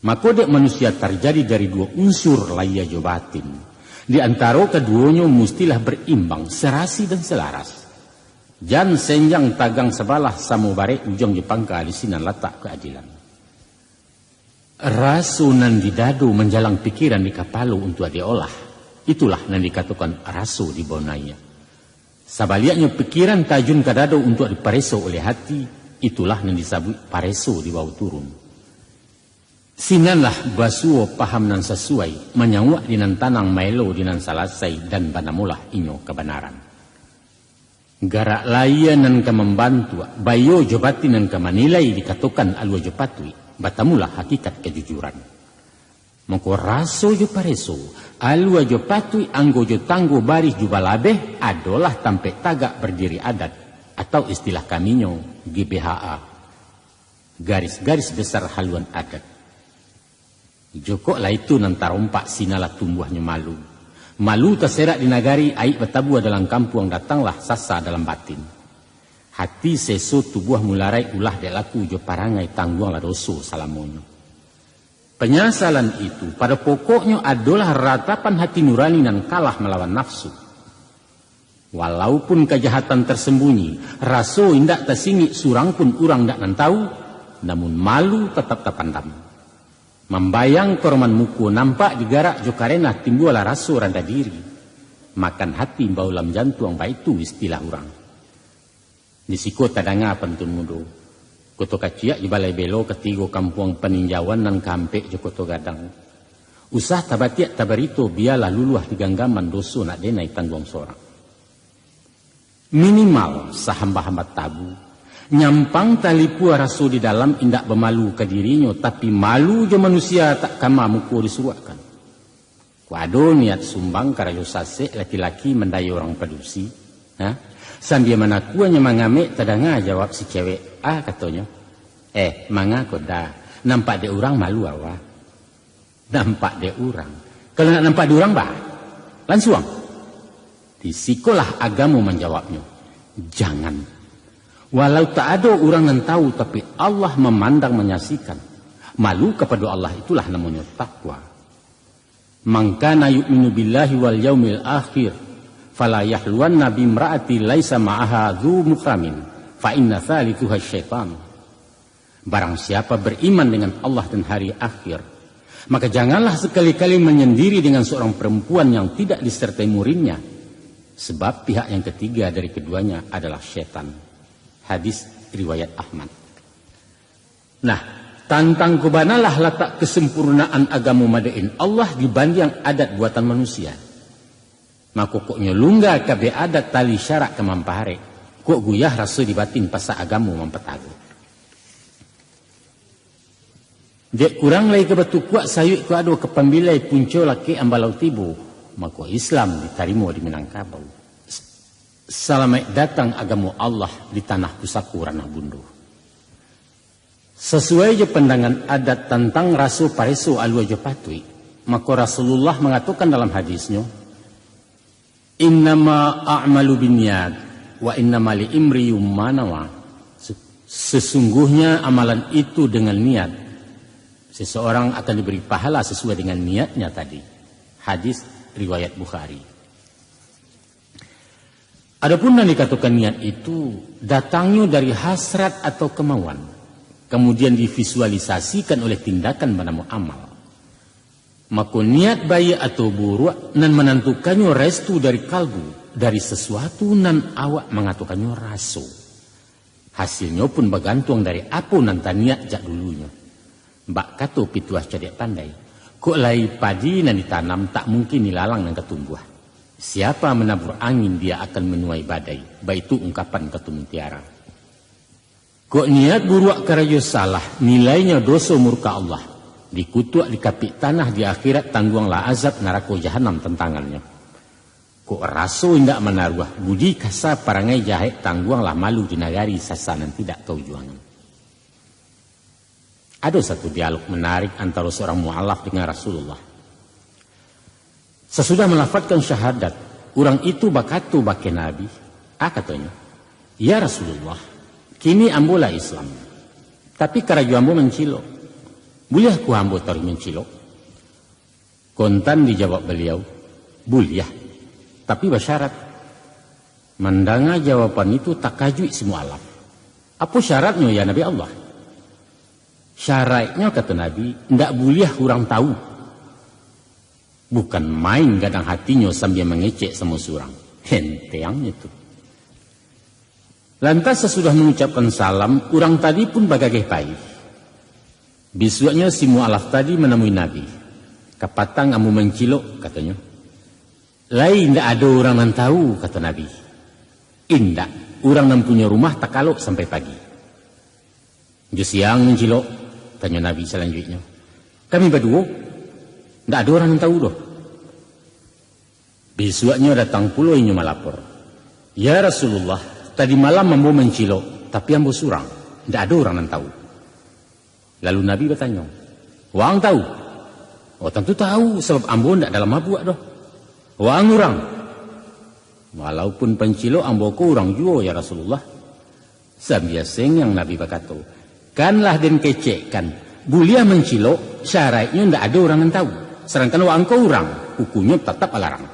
Mako, dek manusia tarjadi dari duo unsur, lahia jo batin. Di antaro kaduonyo mustilah barimbang, sarasi dan salaras. Jan senjang tagang sabalah, samo barek ujuang jo pangka, di sinan latak kaadilan. Raso nan di dado manjalang pikiran di kapalo untuak diolah. Itulah nan dikatokan raso dibao naiak. Sabaliaknyo, pikiran tajun ka dado untuak dipareso oleh hati, itulah nan disabuik pareso dibao turun. Sinanlah basuo paham nan sasuai, manyauak di nan tanang, maelo di nan salasai, dan banamolah inyo kabanaran. Garak lahia nan ka mambantuak, baiyo jo batin nan ka manilai, dikatokan alua jo patuik, batamulah hakikat kajujuran. Mako, raso jo pareso, alua jo patuik, anggo jo tanggo, barih jo balabeh, adolah tampek tagak bardiri adat, atau istilah kaminyo, G B H A, garis-garis besar haluan adat. Jokok lah itu nan tarompak, sinanlah tumbuahnyo malu. Malu taserak di nagari, aik batabua dalam kampuang, datanglah sasa dalam batin. Hati seso, tubuah mularai, ulah dek laku jo parangai, tangguanglah doso salamonyo. Panyasalan itu, pada pokoknyo, adolah ratapan hati nurani nan kalah malawan nafsu. Walaupun kajahatan tarsambunyi, raso indak tasingik, surang pun urang ndak nan tahu, namun malu tatap tapandam. Mambayang koroman muko, nampak digarak jo karena, timbualah raso randah diri. Makan hati, baulam jantuang, baitu istilah urang. Di siko tadanga pantun mudo. Koto Kaciak jo Balai Belo, katigo kampuang paninjauan nan kaampek jo Koto Gadang. Usah tabatiak tabarito, bialah luluah di ganggaman, doso nak denai tangguang sorang. Minimal sahamba-hamba tabu, Nyampang talipua raso di dalam indak bamalu ka dirinyo, tapi malu jo manusia tak kama muko disuruakkan. Kok ado niat sumbang karajo sasek laki-laki mandayo urang padusi, ha? Sambia manakuanyo mangamek, tadanga jawab si cewek, ah, katonyo, "Eh, manga ko da, nampak dek urang malu awa." Nampak dek urang. Kalau nak nampak dek urang, bah, lansuang. Di sikolah agamo manjawabnyo, jangan. Walau tak ado urang nan tahu, tapi Allah mamandang manyaksikan. Malu kapado Allah itulah namonyo takwa. "Man kana yu'minu billahi wal yaumil akhir, fala yahluwanna bimra'ati laisa ma'aha dzu muhramin, fa inna tsalitsuha syaitan." Barang siapa beriman dengan Allah dan hari akhir, maka janganlah sekali-kali menyendiri dengan seorang perempuan yang tidak disertai muhrimnya, sebab pihak yang ketiga dari keduanya adalah setan. Hadis riwayat Ahmad. Nah, tantang ko banalah latak kesempurnaan agamo madain Allah dibandiang adat buatan manusia. Mako kok nyo lungga kabeh adat tali syarak ka mampaharek, kok guyah raso di batin pasak agamo mampatago. Dek kurang lai ka batukuak sayuik ko ado ka pambilai punco lakek ambalau tibo, mako Islam ditarimo di Minangkabau. Salamaik datang agamo Allah di tanah pusako ranah bundo. Sasuai jo pandangan adat tantang raso pareso alua jo patuik, mako Rasulullah mangatokan dalam hadisnyo, "Innama a'malu binniyat, wa innama liimri'in ma nawa." Se-, sesungguhnya amalan itu dengan niat. Seseorang akan diberi pahala sesuai dengan niatnya tadi. Hadis riwayat Bukhari. Adapun nan dikatokan niat itu, datangnyo dari hasrat atau kemauan, kamudian divisualisasikan oleh tindakan banamo amal. Mako, niat baiak atau buruak nan manantukannyo restu dari kalbu, dari sasuatu nan awak mangatokannyo raso. Hasilnyo pun bagantuang dari apo nan taniat jak dulunyo. Bak kato pituah cadiak pandai, kok lai padi nan ditanam, tak mungkin ilalang nan ka tumbuah. Siapa manabur angin, dia akan menuai badai, baitu ungkapan Kato Mutiara. Kok niat buruak karajo salah, nilainyo doso murka Allah, dikutuak dikapik tanah di akhirat, tangguanglah azab narako jahanam tantangannyo. Kok raso indak manaruah, budi kasa parangai jahek, tangguanglah malu di nagari sasa nan tidak kaujuangan. Ado satu dialog manarik antaro surang mualaf dengan Rasulullah. Sasudah malafazkan syahadat, urang itu bakato bakeh Nabi, ah, katonyo, "Ya Rasulullah, kini ambo lah Islam, tapi karajo ambo mancilok. Buliahkah ambo taruih mancilok?" Kontan dijawab baliau, "Buliah, tapi basyarat." Mandanga jawaban itu, takajuik si mualaf. "Apo syaratnyo, ya Nabi Allah?" "Syaraiknyo," kato Nabi, "ndak buliah urang tahu." Bukan main gadang hatinyo sambia mangecek samo surang. Henteangnyo tu. Lantas sasudah mangucapkan salam, urang tadi pun bagageh pai. Bisuaknyo si mualaf tadi manamui Nabi. "Kapatang ambo mancilok," katonyo. "Lai indak ado urang nan tahu," kato Nabi. "Indak, urang nan punyo rumah takalok sampai pagi." "Jo siang mancilok?" tanyo Nabi salanjuiknyo. "Kami baduo, ndak ado urang nan tahu doh." Bisuaknyo datang pulo inyo malapor, "Ya Rasulullah, tadi malam ambo mancilok, tapi ambo surang, ndak ado urang nan tahu." Lalu Nabi batanyo, "Waang tahu?" "Oh, tantu tahu, sabab ambo ndak dalam mabuak doh." "Waang urang?" "Walaupun pancilok, ambo ko urang juo, ya Rasulullah." Sambia sengiang Nabi bakato, "Kan lah den kecekkan, buliah mancilok, syaraiknyo ndak ado urang nan tahu. Sadangkan waang ko urang, hukumnyo tatap alarang."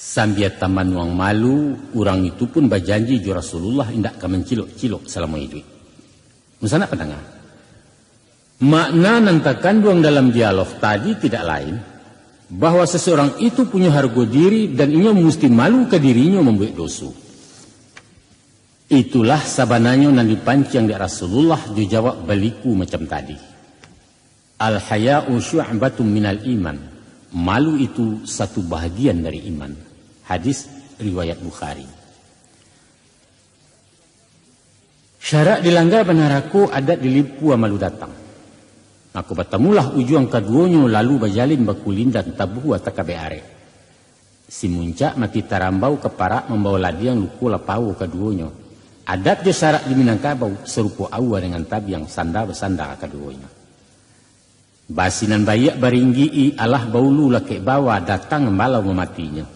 Sambia tamanuang malu, urang itu pun bajanji jo Rasulullah indak ka mancilok-cilok salamo iduik. Dunsanak pandanga, makna nan takanduang dalam dialog tadi tidak lain, bahwa seseorang itu punyo hargo diri dan inyo musti malu ka dirinyo mambuek doso. Itulah sabananyo nan dipanciang dek Rasulullah jo jawab baliku macam tadi. "Al-haya'u syu'batun minal iman." Malu itu satu bahagian dari iman. Hadis riwayat Bukhari. Syarak dilangga banarako, adat dilipua malu datang. Mako batamulah ujuang kaduonyo, lalu bajalin bakulindan tabuah takabek arek. Si muncak mati tarambau, kaparak mambao ladiang, luko lapawo kaduonyo. Adat jo syarak di Minangkabau sarupo aua dengan tabiang, sanda basanda kaduonyo. Basi nan baiak baringgi-i, alah baulu lakek bawa, datang balau mamatinyo.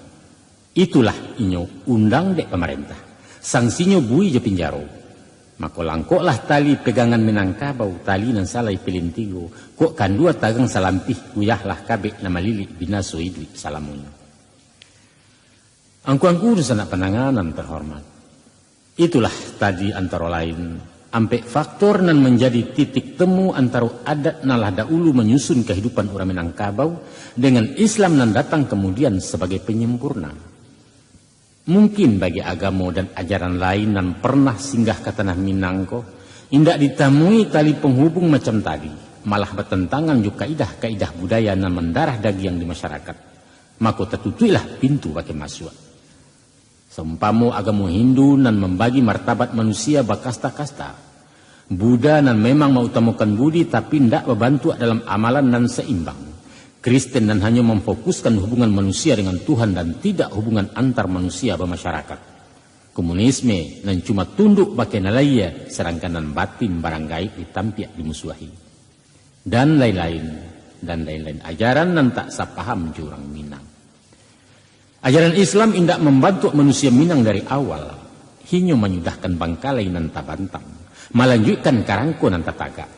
Itulah inyo undang dek pamarentah, sangsinyo bui jo pinjaro. Mako langkoklah tali pegangan Minangkabau, tali nan salai pilin tigo, kok kandua tagang salampih, guyahlah kabek nan malilik, binaso iduik salamonyo. Angku-angku dunsanak pandanga nan terhormat, itulah tadi antaro lain ampek faktor nan manjadi titik temu antaro adat nan lah daulu manyusun kahidupan urang Minangkabau, dengan Islam nan datang kamudian sabagai panyempurna. Mungkin bagi agamo dan ajaran lain nan pernah singgah ka tanah Minang ko, indak ditamui tali panghubung macam tadi, malah batantangan jo kaidah-kaidah budaya nan mandarah dagiang di masyarakat. Mako tatutuiklah pintu bakeh masuak. Saumpamo agamo Hindu nan mambagi martabat manusia bakasta-kasta, Buddha nan memang mautamokan budi tapi ndak babantuak dalam amalan nan saimbang, Kristen nan hanyo mamfokuskan hubungan manusia dengan Tuhan dan tidak hubungan antar manusia bamasyarakat, komunisme nan cuma tunduk bakeh nan lahia, sadangkan nan batin barang gaib ditampiak dimusuahi. Dan lain-lain, dan lain-lain ajaran nan tak sapaham jo urang Minang. Ajaran Islam indak mambantuak manusia Minang dari awal, hinyo manyudahkan bangkalai nan tabantang, malanjuikkan karangko nan tatagak.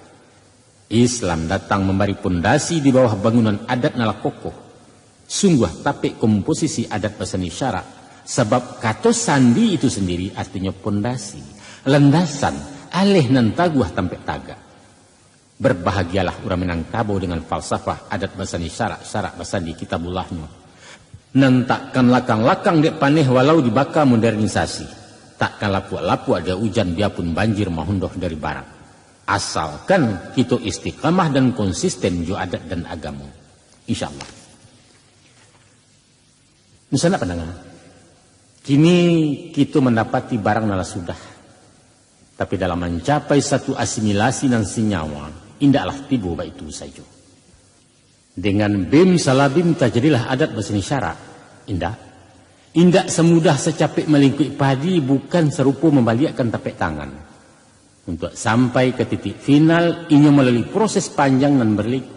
Islam datang mambari pondasi di bawah bangunan adat nan lah kokoh. Sungguah tapek komposisi adat basandi syarak, sabab kato sandi itu sandiri artinyo pondasi, landasan, aleh nan taguah tampek tagak. Berbahagialah urang Minangkabau dengan falsafah adat basandi syarak, syarak basandi Kitabullahnyo, nan takkan lakang-lakang dek paneh walau dibaka modernisasi, takkan lapuak-lapuak dek ujan biapun banjir mahondoh dari barat, asalkan kito istiqamah dan konsisten jo adat dan agamo. Insya Allah. Dunsanak pandanga, kini kito mandapati barang nan lah sudah. Tapi dalam mancapai satu asimilasi nan sanyawa, indaklah tibo baitu sajo. Dengan bim salabim tajadilah adat basandi syarak? Indak. Indak samudah sacapek malingkuik padi, bukan sarupo mambaliakkan tapek tangan. Untuak sampai ka titik final, inyo malalui proses panjang nan berliku.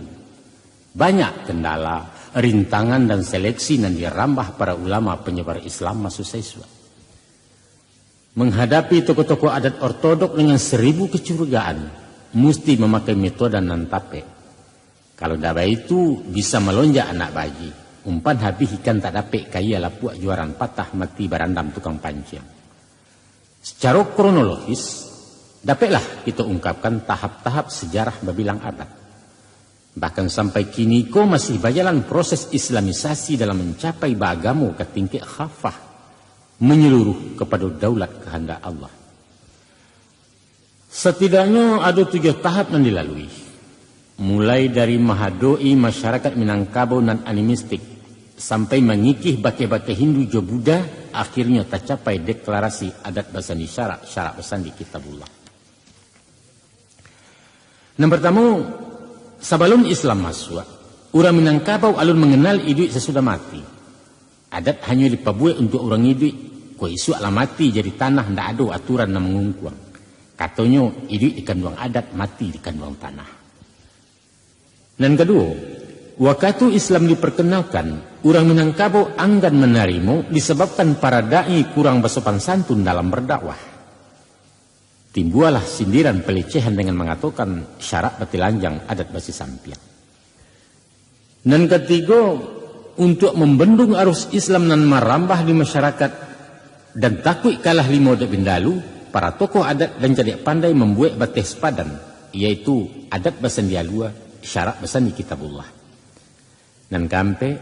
Banyak kendala, rintangan, dan seleksi nan dirambah para ulama panyebar Islam maso saisuak. Manghadapi tokoh-tokoh adat ortodok dengan saribu kacurigaan, musti mamakai metode nan tapek. Kalau ndak baitu, bisa malonjak anak baji, umpan habih ikan tak dapek, kaia lapuak juaran patah, mati barandam tukang panciang. Sacaro kronologis, dapeklah kito ungkapkan tahap-tahap sajarah babilang abad. Bahkan sampai kini ko masih bajalan proses islamisasi dalam mancapai baagamo ka tingkek khafah, manyaluruh kapado daulat kahandak Allah. Satidaknyo ado tujuah tahap nan dilalui, mulai dari mahadoi masyarakat Minangkabau nan animistik, sampai mangikih bakeh-bakeh Hindu jo Buddha, akhirnyo tacapai deklarasi adat basandi syarak, syarak basandi Kitabullah. Nan partamo, sabalun Islam masuak, urang Minangkabau alun manganal iduik sasudah mati. Adat hanyo dipabuek untuak urang iduik, kok isuak lah mati jadi tanah, ndak ado aturan nan mangungkuang. Katonyo, iduik dikanduang adat, mati dikanduang tanah. Nan kaduo, wakatu Islam diperkenalkan, urang Minangkabau anggan manarimo disababkan para da'i kurang basopan santun dalam bardakwah. Timbualah sindiran palecehan dengan mangatokan syarak batilanjang, adat basisampiang. Nan katigo, untuak mambendung arus Islam nan marambah di masyarakat, dan takuik kalah limo dek bindalu, para tokoh adat dan cadiak pandai mambuek bateh sapadan, yaitu adat basandi alua, syarak basandi Kitabullah. Nan kaampek,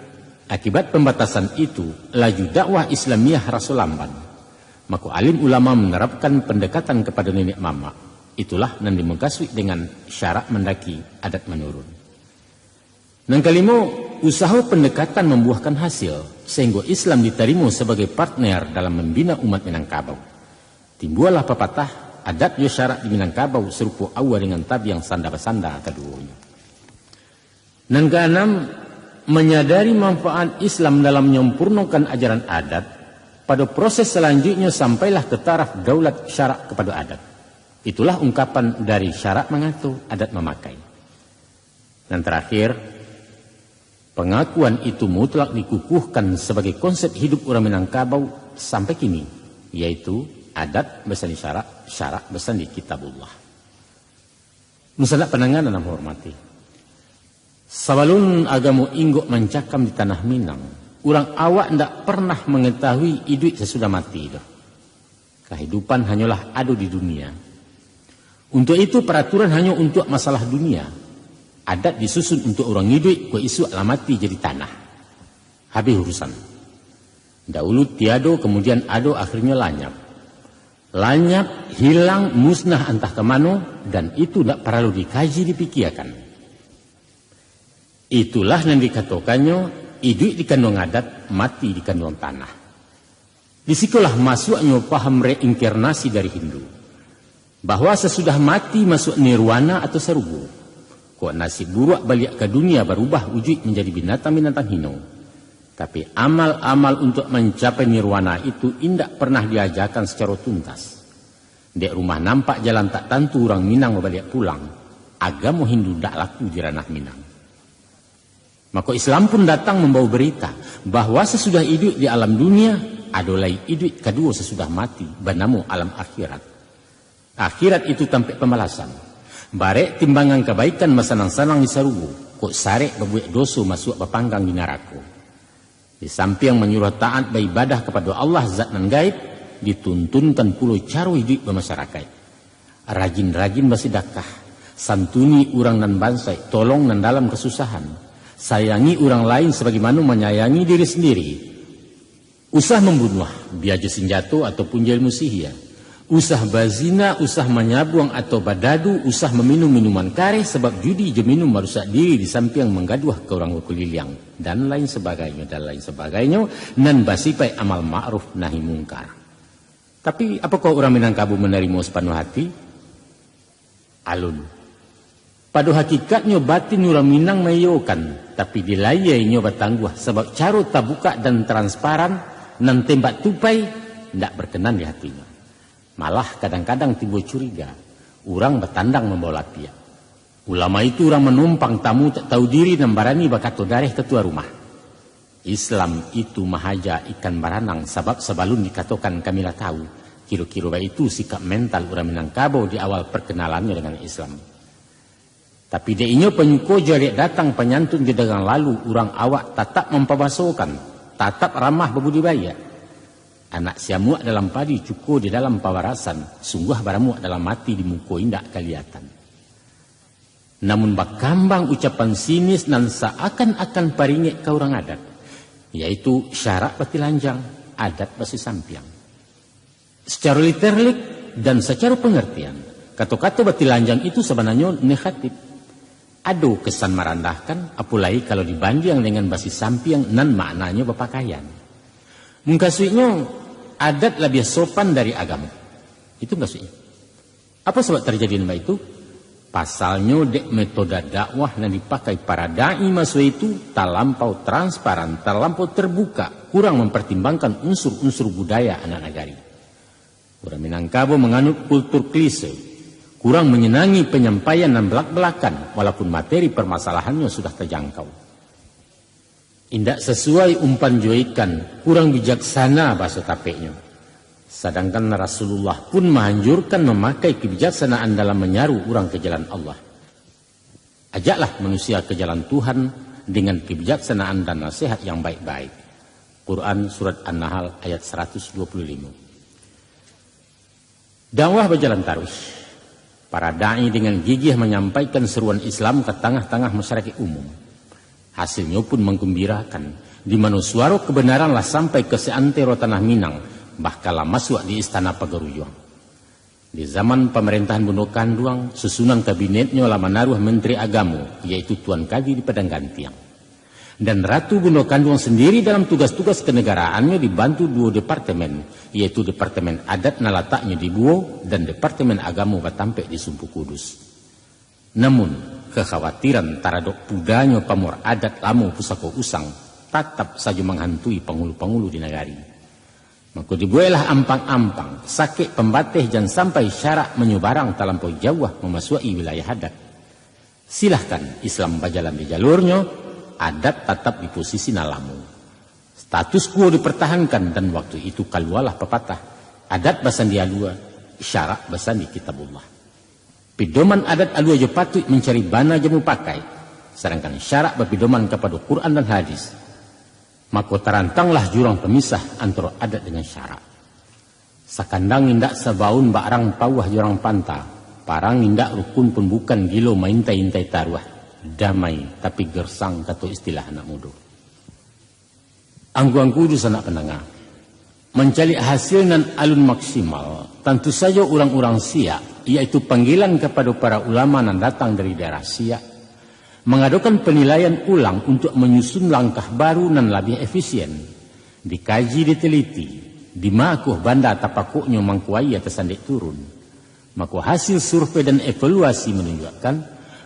akibat pambatasan itu, laju dakwah Islamiah raso lamban. Mako, alim ulama manarapkan pandekatan kapado niniak mamak. Itulah nan dimukasuik dengan syarak mandaki, adat manurun. Nan kalimo, usaho pandekatan mambuahkan hasil, sahinggo Islam ditarimo sabagai partner dalam mambina umat Minangkabau. Timbualah papatah, Adat jo syarak di Minangkabau sarupo aua dengan tabiang sanda basanda kaduonyo. Nan kaanam, manyadari manfaat Islam dalam manyampurnokan ajaran adat, pado proses salanjuiknyo sampailah ka taraf daulat syarak kapado adat. Itulah ungkapan dari syarak mangato, adat mamakai. Nan tarakhir, pangakuan itu mutlak dikukuhkan sabagai konsep hidup urang Minangkabau sampai kini, yaitu adat basandi syarak, syarak basandi Kitabullah. Dunsanak pandanga nan ambo hormati, sabalun agamo inggok mancakam di tanah Minang, urang awak ndak pernah mangatahui iduik sasudah mati doh. Kahidupan hanyolah ado di dunia. Untuak itu, paraturan hanyo untuak masalah dunia. Adat disusun untuak urang iduik, kok isuak lah mati jadi tanah. Habih urusan. Daulu tiado, kamudian ado, akhirnyo lanyap. Lanyap, hilang, musnah antah ka mano, dan itu ndak paralu dikaji, dipikiakan. Itulah nan dikatokannyo, iduik di kanduang adat, mati di kanduang tanah. Di sikolah masuaknyo paham reinkarnasi dari Hindu, bahwa sasudah mati masuak nirwana atau sarugo. Kok nasib buruak baliak ka dunia, barubah ujuik manjadi binatang-binatang hino. Tapi, amal-amal untuak mancapai nirwana itu indak pernah diajakan sacaro tuntas. Dek rumah nampak jalan tak tantu urang Minang babaliak pulang, agamo Hindu ndak laku di ranah Minang. Mako, Islam pun datang mambawa barita, bahwa sasudah iduik di alam dunia, ado lai iduik kaduo sasudah mati, banamo alam akhirat. Akhirat itu tampek pambalasan. Barek timbangan kabaikan basanang-sanang di sarugo, kok sarek babuek doso masuak bapanggang di narako. Di sampiang manyuruah taat baibadah kapado Allah Zat nan gaib, dituntunkan pulo caro iduik bamasarakaik. Rajin-rajin basidakah, santuni urang nan bansaik, tolong nan dalam kasusahan, sayangi urang lain sabagaimano manyayangi diri sandiri. Usah mambunuah, bia jo sinjato ataupun jo ilmu sihia. Usah bazina, usah manyabuang atau badadu, usah maminum minuman kareh, sabab judi jo minum marusak diri di sampiang manggaduah ka urang bakuliliang, dan lain sabagainyo, dan lain sabagainyo, nan basipaik amal ma'ruf nahi mungkar. Tapi, apokoh urang Minangkabau manarimo sapanuah ati? Alun. Pado hakikatnyo, batin urang Minang maiyokan, tapi di layie inyo batangguah, sabab caro tabukak dan transparan, nan tembak tupai, ndak barkanan di hatinyo. Malah, kadang-kadang timbua curiga, urang batandang mambawa lapiak. Ulama itu urang manumpang tamu tak tahu diri, nan barani bakato dareh ka tuan rumah. Islam itu mahaja ikan baranang, sabab sabalun dikatokan kami lah tahu, kiro-kiro baitu sikap mental urang Minangkabau di awal parkenalannyo dengan Islam. Tapi dek inyo panyuko jo dek datang panyantun jo dagang lalu, urang awak tatap mampabasokan, tatap ramah babudi baiak. Anak siamuak dalam padi, cuko di dalam pabarasan, sungguah baramuak dalam ati, di muko indak kaliatan. Namun bakambang ucapan sinis nan saakan-akan paringek ka urang adat, yaitu syarak batilanjang, adat basisampiang. Sacaro literik dan sacaro pangartian, kato-kato batilanjang itu sabananyo negatif. Ado kesan marandahkan, apolai kalau dibandiang dengan basisampiang nan maknanyo bapakaian. Mukasuiknyo, adat labiah sopan dari agamo. Itu mukasuiknyo. Apo sabab tarjadi nan baitu? Pasalnyo dek metode dakwah nan dipakai para dai maso itu talampau transparan, talampau terbuka, kurang mampartimbangkan unsur-unsur budaya anak nagari. Urang Minangkabau manganut kultur klise, kurang manyenangi panyampaian nan balak-balakan, walaupun materi parmasalahannyo sudah tajangkau. Indak sasuai umpan jo ikan, kurang bijaksana bahaso tapeknyo. Sadangkan Rasulullah pun maanjurkan mamakai kebijaksanaan dalam manyaru urang ka jalan Allah. Ajaklah manusia ka jalan Tuhan dengan kebijaksanaan dan nasihat yang baik-baik. Quran Surat An-Nahl ayat saratus dua puluh limo. Dakwah bajalan taruih. Para dai dengan gigih manyampaikan saruan Islam ka tangah-tangah masyarakat umum. Hasilnyo pun manggembirakan, di mano suaro kebenaran lah sampai ka seantero tanah Minang, bahkan lah masuak di istana pagarujuang. Di zaman pamarintahan Bundo Kanduang, susunan kabinetnyo lah manaruah Menteri Agamo, yaitu Tuan Kaji di Padang Gantiang. Dan Ratu Bundo Kanduang sandiri dalam tugas-tugas kenegaraannyo dibantu duo departemen, yaitu Departemen Adat nan lataknyo di Buo dan Departemen Agamo batampek di Sumpu Kudus. Namun, kekhawatiran taradok pudanyo pamor adat lamo pusako usang tatap sajo manghantui pangulu-pangulu di nagari. Mako dibueklah ampang-ampang, sakek pambateh jan sampai syarak manyo barang talampau jauah mamasuak-i wilayah adat. Silahkan Islam bajalan di jalurnyo, adat tatap di posisi nan lamo. Status quo dipertahankan dan waktu itu kalualah papatah, adat basandi alua, syarak basandi kitabullah. Pidoman adat alua jo patuik mancari bana jamu pakai, sadangkan syarak bapidoman kapado Quran dan hadis. Mako tarantanglah jurang pamisah antaro adat dengan syarak. Sakandang indak sabaun bak rang pauah jo rang panta, parang indak rukun pun bukan gilo maintai-intai taruah, damai tapi gersang kato istilah anak mudo. Angku-angku dunsanak pandanga, mancaliak hasil nan alun maksimal, tantu sajo urang-urang siak, yaitu panggilan kapado para ulama nan datang dari daerah siak, mangadokan panilaian ulang untuak manyusun langkah baru nan labiah efisien, dikaji diteliti, dima kuah banda tapakoknyo mangko aia tasandik turun. Mako hasil survei dan evaluasi manunjuakkan,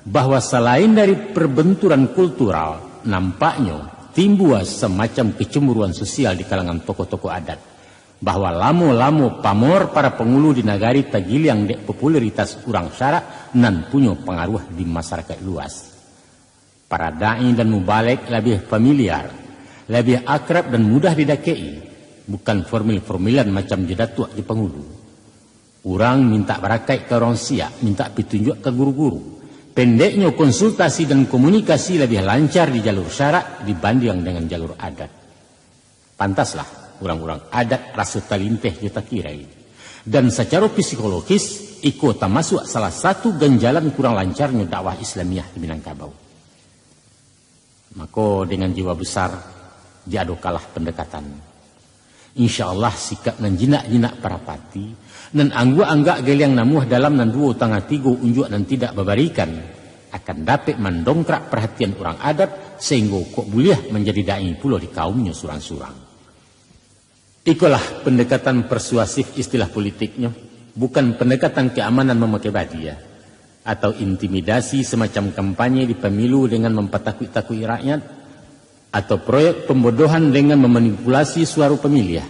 bahwa salain dari perbenturan kultural, nampaknyo timbua samacam kecemburuan sosial di kalangan tokoh-tokoh adat, bahwa lamo-lamo pamor para pangulu di nagari tagiliang dek popularitas urang syarak nan punyo pangaruah di masarakaik luas. Para da'i dan mubalek labiah familiar, labiah akrab dan mudah didakek-i, bukan formil-formilan macam jo datuak jo pangulu. Urang mintak barakaik ka urang siak, mintak pitunjuak ka guru-guru. Pendeknyo, konsultasi dan komunikasi labiah lancar di jalur syarak dibandiang dengan jalur adat. Pantaslah, urang-urang adat raso talinteh jo takirai. Dan sacaro psikologis, iko tamasuak salah satu ganjalan kurang lancarnyo dakwah Islamiah di Minangkabau. Mako, dengan jiwa besar, diadokanlah pendekatan. Insya Allah, sikap nan jinak-jinak parapati, nan angguak-anggak geliang namuah dalam nan duo tangah tigo unjuak nan tidak babarikan, akan dapek mandongkrak parhatian urang adat, sahinggo kok buliah manjadi da'i pulo di kaumnyo surang-surang. Ikolah pendekatan persuasif istilah politiknyo, bukan pendekatan keamanan mamakai badia, atau intimidasi semacam kampanye di pamilu dengan mampatakuik-takuik rakyat, atau proyek pembodohan dengan memanipulasi suaro pamiliah.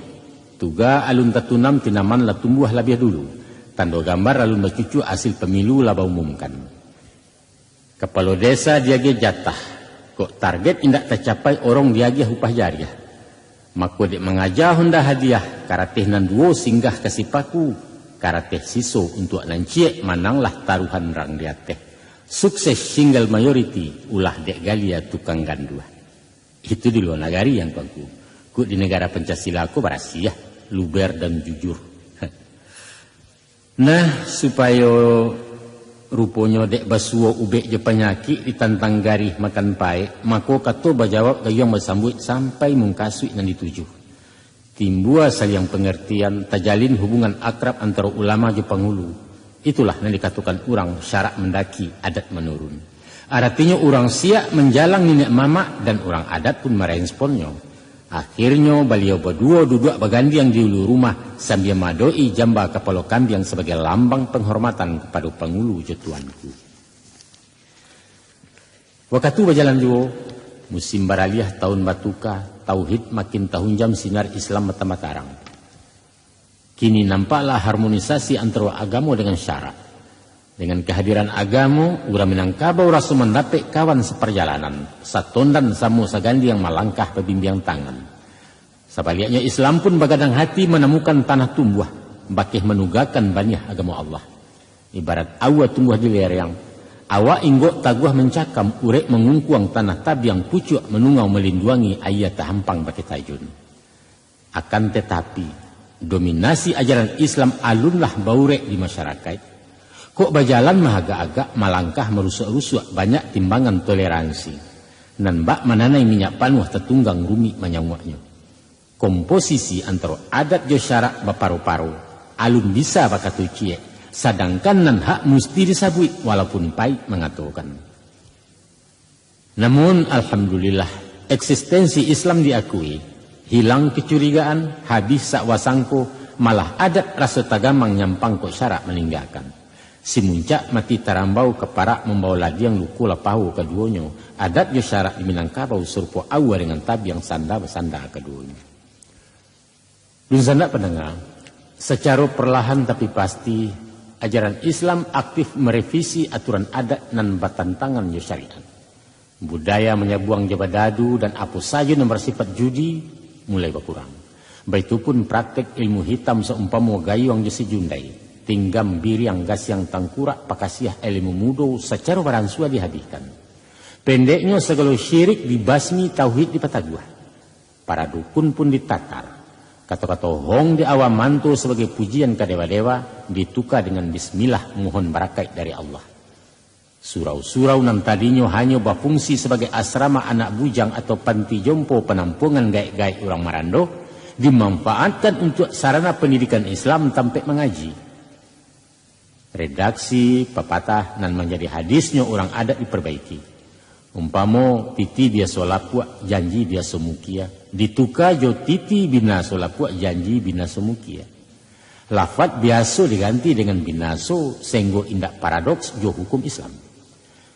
Tuga alun tatunam tinaman lah tumbuah labiah dulu, tando gambar alun bacucuk asil pamilu lah baumumkan. Kapalo desa diagiah jatah, kok target indak tacapai orong diagiah upah jariah. Mako dek mangaja honda hadiah, karateh nan duo singgah ka sipaku, karateh siso untuak nan ciek mananglah taruhan rang di ateh. Sukses single majority, ulah dek galia tukang ganduah. Itu di lua nagari, angku-angku. Kok di negara Pancasila ko barasiah, luber dan jujur. Nah, supayo ruponyo dek basuo ubek jo panyakik ditantang garih makan paek, mako kato bajawab gayuang basambuik sampai mungkasuik nan dituju. Timbua saliang pangartian, tajalin hubungan akrab antaro ulama jo pangulu. Itulah nan dikatokan urang syarak mandaki, adat manurun. Aratinyo urang siak manjalang niniak mamak, dan urang adat pun maresponnyo. Akhirnyo, baliau baduo duduak bagandiang di ulu rumah, sambia maadok-i jamba kapalo kambiang sabagai lambang panghormatan kapado pangulu jo tuanku. Wakatu bajalan juo, musim baraliah, taun batuka, tauhid makin tahunjam, sinar Islam batambah tarang. Kini nampaklah harmonisasi antaro agamo dengan syarak. Dengan kahadiran agamo, urang Minangkabau raso mandapek kawan saparjalanan, satondan samo sagandiang malangkah babimbiang tangan. Sabaliaknyo, Islam pun bagadang hati manamukan tanah tumbuah, bakeh manugakan baniah agamo Allah. Ibarat aua tumbuah di lereng, awak inggok taguah mancakam, urek mangungkuang tanah tabiang, pucuak manungau malinduangi aia tahampang bakeh tajun. Akan tatapi, dominasi ajaran Islam alunlah baurek di masyarakaik. Kok bajalan maagak-agak, malangkah marusuak-rusuak, banyak timbangan toleransi. Nan bak mananai minyak panuah, tatunggang rumik manyauaknyo. Komposisi antaro adat jo syarak baparo-paro, alun bisa bakato ciek, sadangkan nan hak musti disabuik, walaupun paik mangatokan. Namun, alhamdulillah, Eksistensi Islam diakui, hilang kecurigaan, habih sakwa sangko, malah adat raso tagamang nyampang kok syarak maninggakan. Si muncak mati tarambau, ka parak mambao ladiang, luko lah paho kaduonyo, adat jo syarak di Minangkabau sarupo aua dengan tabiang, sanda basanda kaduonyo. Dunsanak pandanga, sacaro perlahan tapi pasti, ajaran Islam aktif merevisi aturan adat nan batantangan jo syariat. Budaya manyabuang jo badadu dan apo sajo nan bersifat judi mulai bakurang. Baitu pun praktek ilmu hitam saumpamo gayuang jo sijundai, tinggam, biriang, gasiang, tangkurak, pakasiah, ilmu mudo sacaro baransua dihabihkan. Pendeknyo, sagalo syirik dibasmi, tauhid dipataguah. Para dukun pun ditatar. Kato-kato hong di awa manto sabagai pujian ka dewa-dewa, dituka dengan bismillah, mohon barakaik dari Allah. Surau-surau nan tadinyo hanyo bafungsi sabagai asrama anak bujang atau panti jompo panampuangan gaek-gaek urang marando, dimanfaatkan untuak sarana pandidikan Islam tampek mangaji. Redaksi papatah nan manjadi hadisnyo urang adat diperbaiki. Umpamo, titi biaso lapuak, janji biaso mukia, dituka jo titi binaso lapuak, janji binaso mukia. Lafat biaso diganti dengan binaso, sahinggo indak paradoks jo hukum Islam.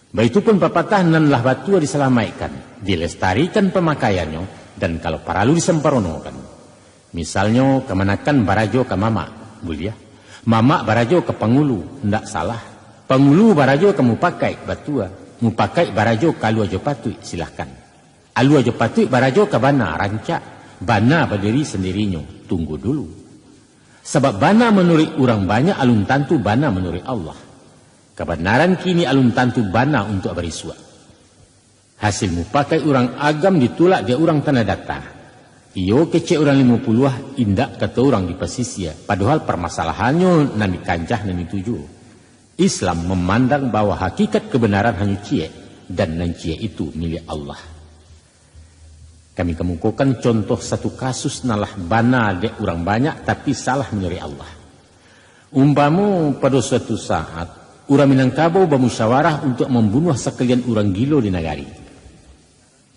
Baitu pun papatah nan lah batua disalamaikkan, dilestarikan pamakaiannyo, dan kalau paralu disamparonokan. Misalnyo, kamanakan barajo ka mamak, buliah. Mamak barajo ka pangulu, ndak salah. Pangulu barajo ka mupakaik, batua. Mupakaik barajo ka alua jo patuik, silahkan. Alua jo patuik barajo ka bana, rancak. Bana badiri sandirinyo, tunggu dulu. Sabab bana manuruik urang banyak alun tantu bana manuruik Allah. Kabanaran kini alun tantu bana untuak barisuak. Hasil mupakaik urang agam ditulak dek urang Tanah Data. Iyo kecek urang Limo Puluah, indak kato urang di Pasisia, padohal parmasalahannyo nan di kancah nan itu juo. Islam mamandang bahwa hakikat kabanaran hanyo ciek, dan nan ciek itu milik Allah. Kami kamukokan contoh satu kasus nan lah bana dek urang banyak, tapi salah manuruik Allah. Umpamo, pado suatu saat, urang Minangkabau bamusyawarah untuak mambunuah sakalian urang gilo di nagari.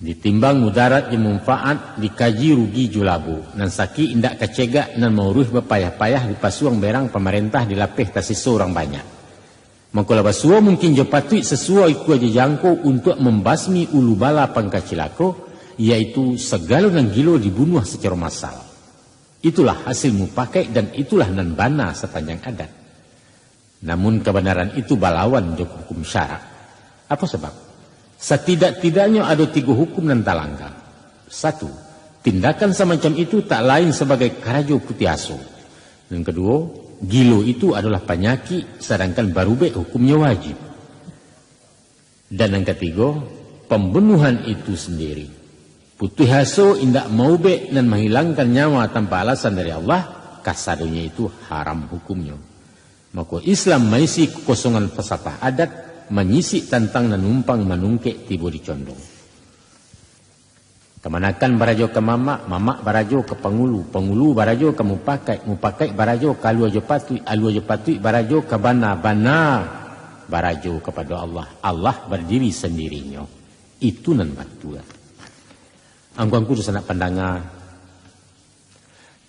Ditimbang mudarat jo manfaat, dikaji rugi jo labo, nan sakik indak kacegak, nan mauruih bapayah-payah, dipasuang berang pamarentah, dilapeh tasiso urang banyak. Mako lah basuo mungkin jo patuik, sasuo ikua jo jangko untuak mambasmi ulu bala pangka cilako, yaitu sagalo nan gilo dibunuah sacaro massal. Itulah hasil mupakaik dan itulah nan bana sapanjang adat. Namun kabanaran itu balawan jo hukum syarak. Apo sabab? Satidak-tidaknyo ado tigo hukum nan talangga. Satu, tindakan samacam itu tak lain sabagai karajo putiah aso. Nan kaduo, gilo itu adolah panyakik, sadangkan barubek hukumnyo wajib. Dan nan katigo, pambunuhan itu sandiri. Putuih aso indak maubek nan mahilangkan nyawa tanpa alasan dari Allah, kasadonyo itu haram hukumnyo. Mako, Islam maisi kakosongan falsafah adat, manyisik tantang nan numpang manungkek tibo di condong. Kamanakan barajo ka mamak, mamak barajo ka pangulu, pangulu barajo ka mupakaik, mupakaik barajo ka alua jo patuik, alua jo patuik barajo ka bana, bana barajo kapado Allah, Allah badiri sandirinyo. Itu nan batua. Angku-angku dunsanak pandanga,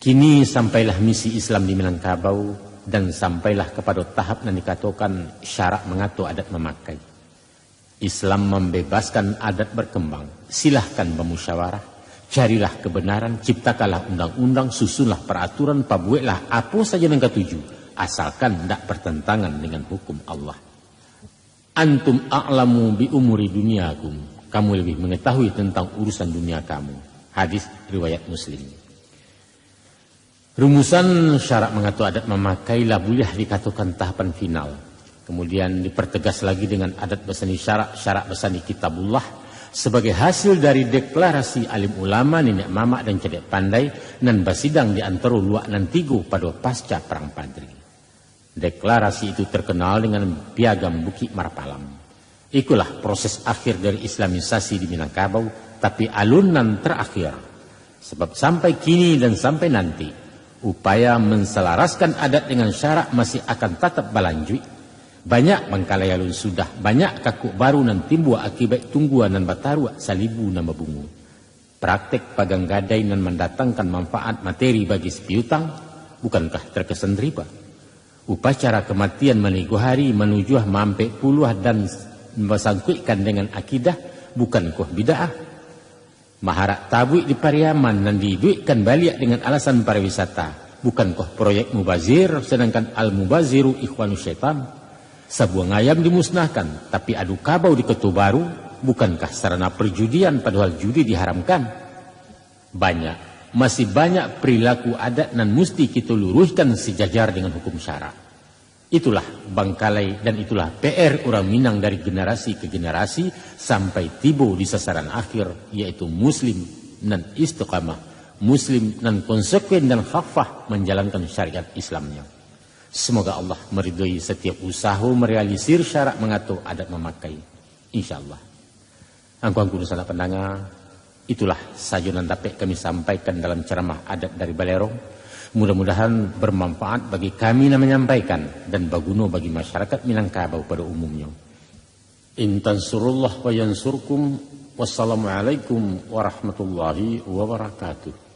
kini sampailah misi Islam di Minangkabau, dan sampailah kapado tahap nan dikatokan syarak mangato adat mamakai. Islam mambebaskan adat barkambang, silahkan bamusyawarah, carilah kabanaran, ciptakanlah undang-undang, susunlah paraturan, pabueklah apo sajo nan katuju, asalkan ndak bartantangan dengan hukum Allah. Antum a'lamu bi umuri dunyakum, kamu lebih mengetahui tentang urusan dunia kamu. Hadis riwayat Muslim. Rumusan syarak mangato adat mamakai lah buliah dikatokan tahapan final. Kemudian dipertegas lagi dengan adat basandi syarak, syarak basandi kitabullah, sabagai hasil dari deklarasi alim ulama, niniak mamak, dan cadiak pandai nan basidang di antaro luak nan tigo pado pasca Parang Padri. Deklarasi itu terkenal dengan Piagam Bukik Marapalam. Ikolah proses akhir dari Islamisasi di Minangkabau, tapi alun nan terakhir. Sebab sampai kini dan sampai nanti, upaya menselaraskan adat dengan syarak masih akan tatap balanjuik. Banyak bangkalai alun sudah, banyak kakuk baru nan timbua akibat tunggua nan bataruak, salibu nan babungu. Praktek pagang gadai nan mandatangkan manfaat materi bagi si piutang, bukankah terkesan riba? Upacara kematian manigo hari manujuah maampek puluah dan basangkuikkan dengan akidah, bukankah bid'ah? Maharak tabuik di Pariaman nan diiduikkan baliak dengan alasan pariwisata, bukankah proyek mubazir, sedangkan al-mubaziru ikhwanu syaitan? Sabuang ayam dimusnahkan, tapi adu kabau di Koto Baru, bukankah sarana perjudian, padahal judi diharamkan? Banyak, masih banyak perilaku adat nan musti kito luruihkan sijajar dengan hukum syarak. Itulah bangkalai dan itulah P R urang Minang dari generasi ke generasi sampai tibo di sasaran akhir, yaitu muslim nan istiqamah, muslim nan konsekuen dan khafah manjalankan syariat Islamnya. Semoga Allah meridhoi setiap usaho merealisir syarak mangato adat mamakai. Insya Allah. Angku-angku dunsanak pandanga, itulah sajo nan dapek kami sampaikan dalam ceramah adat dari Balerong. Mudah-mudahan bermanfaat bagi kami nan manyampaikan dan baguno bagi masyarakat Minangkabau pada umumnyo. In tansurullah wa yansurkum. Wassalamualaikum warahmatullahi wabarakatuh.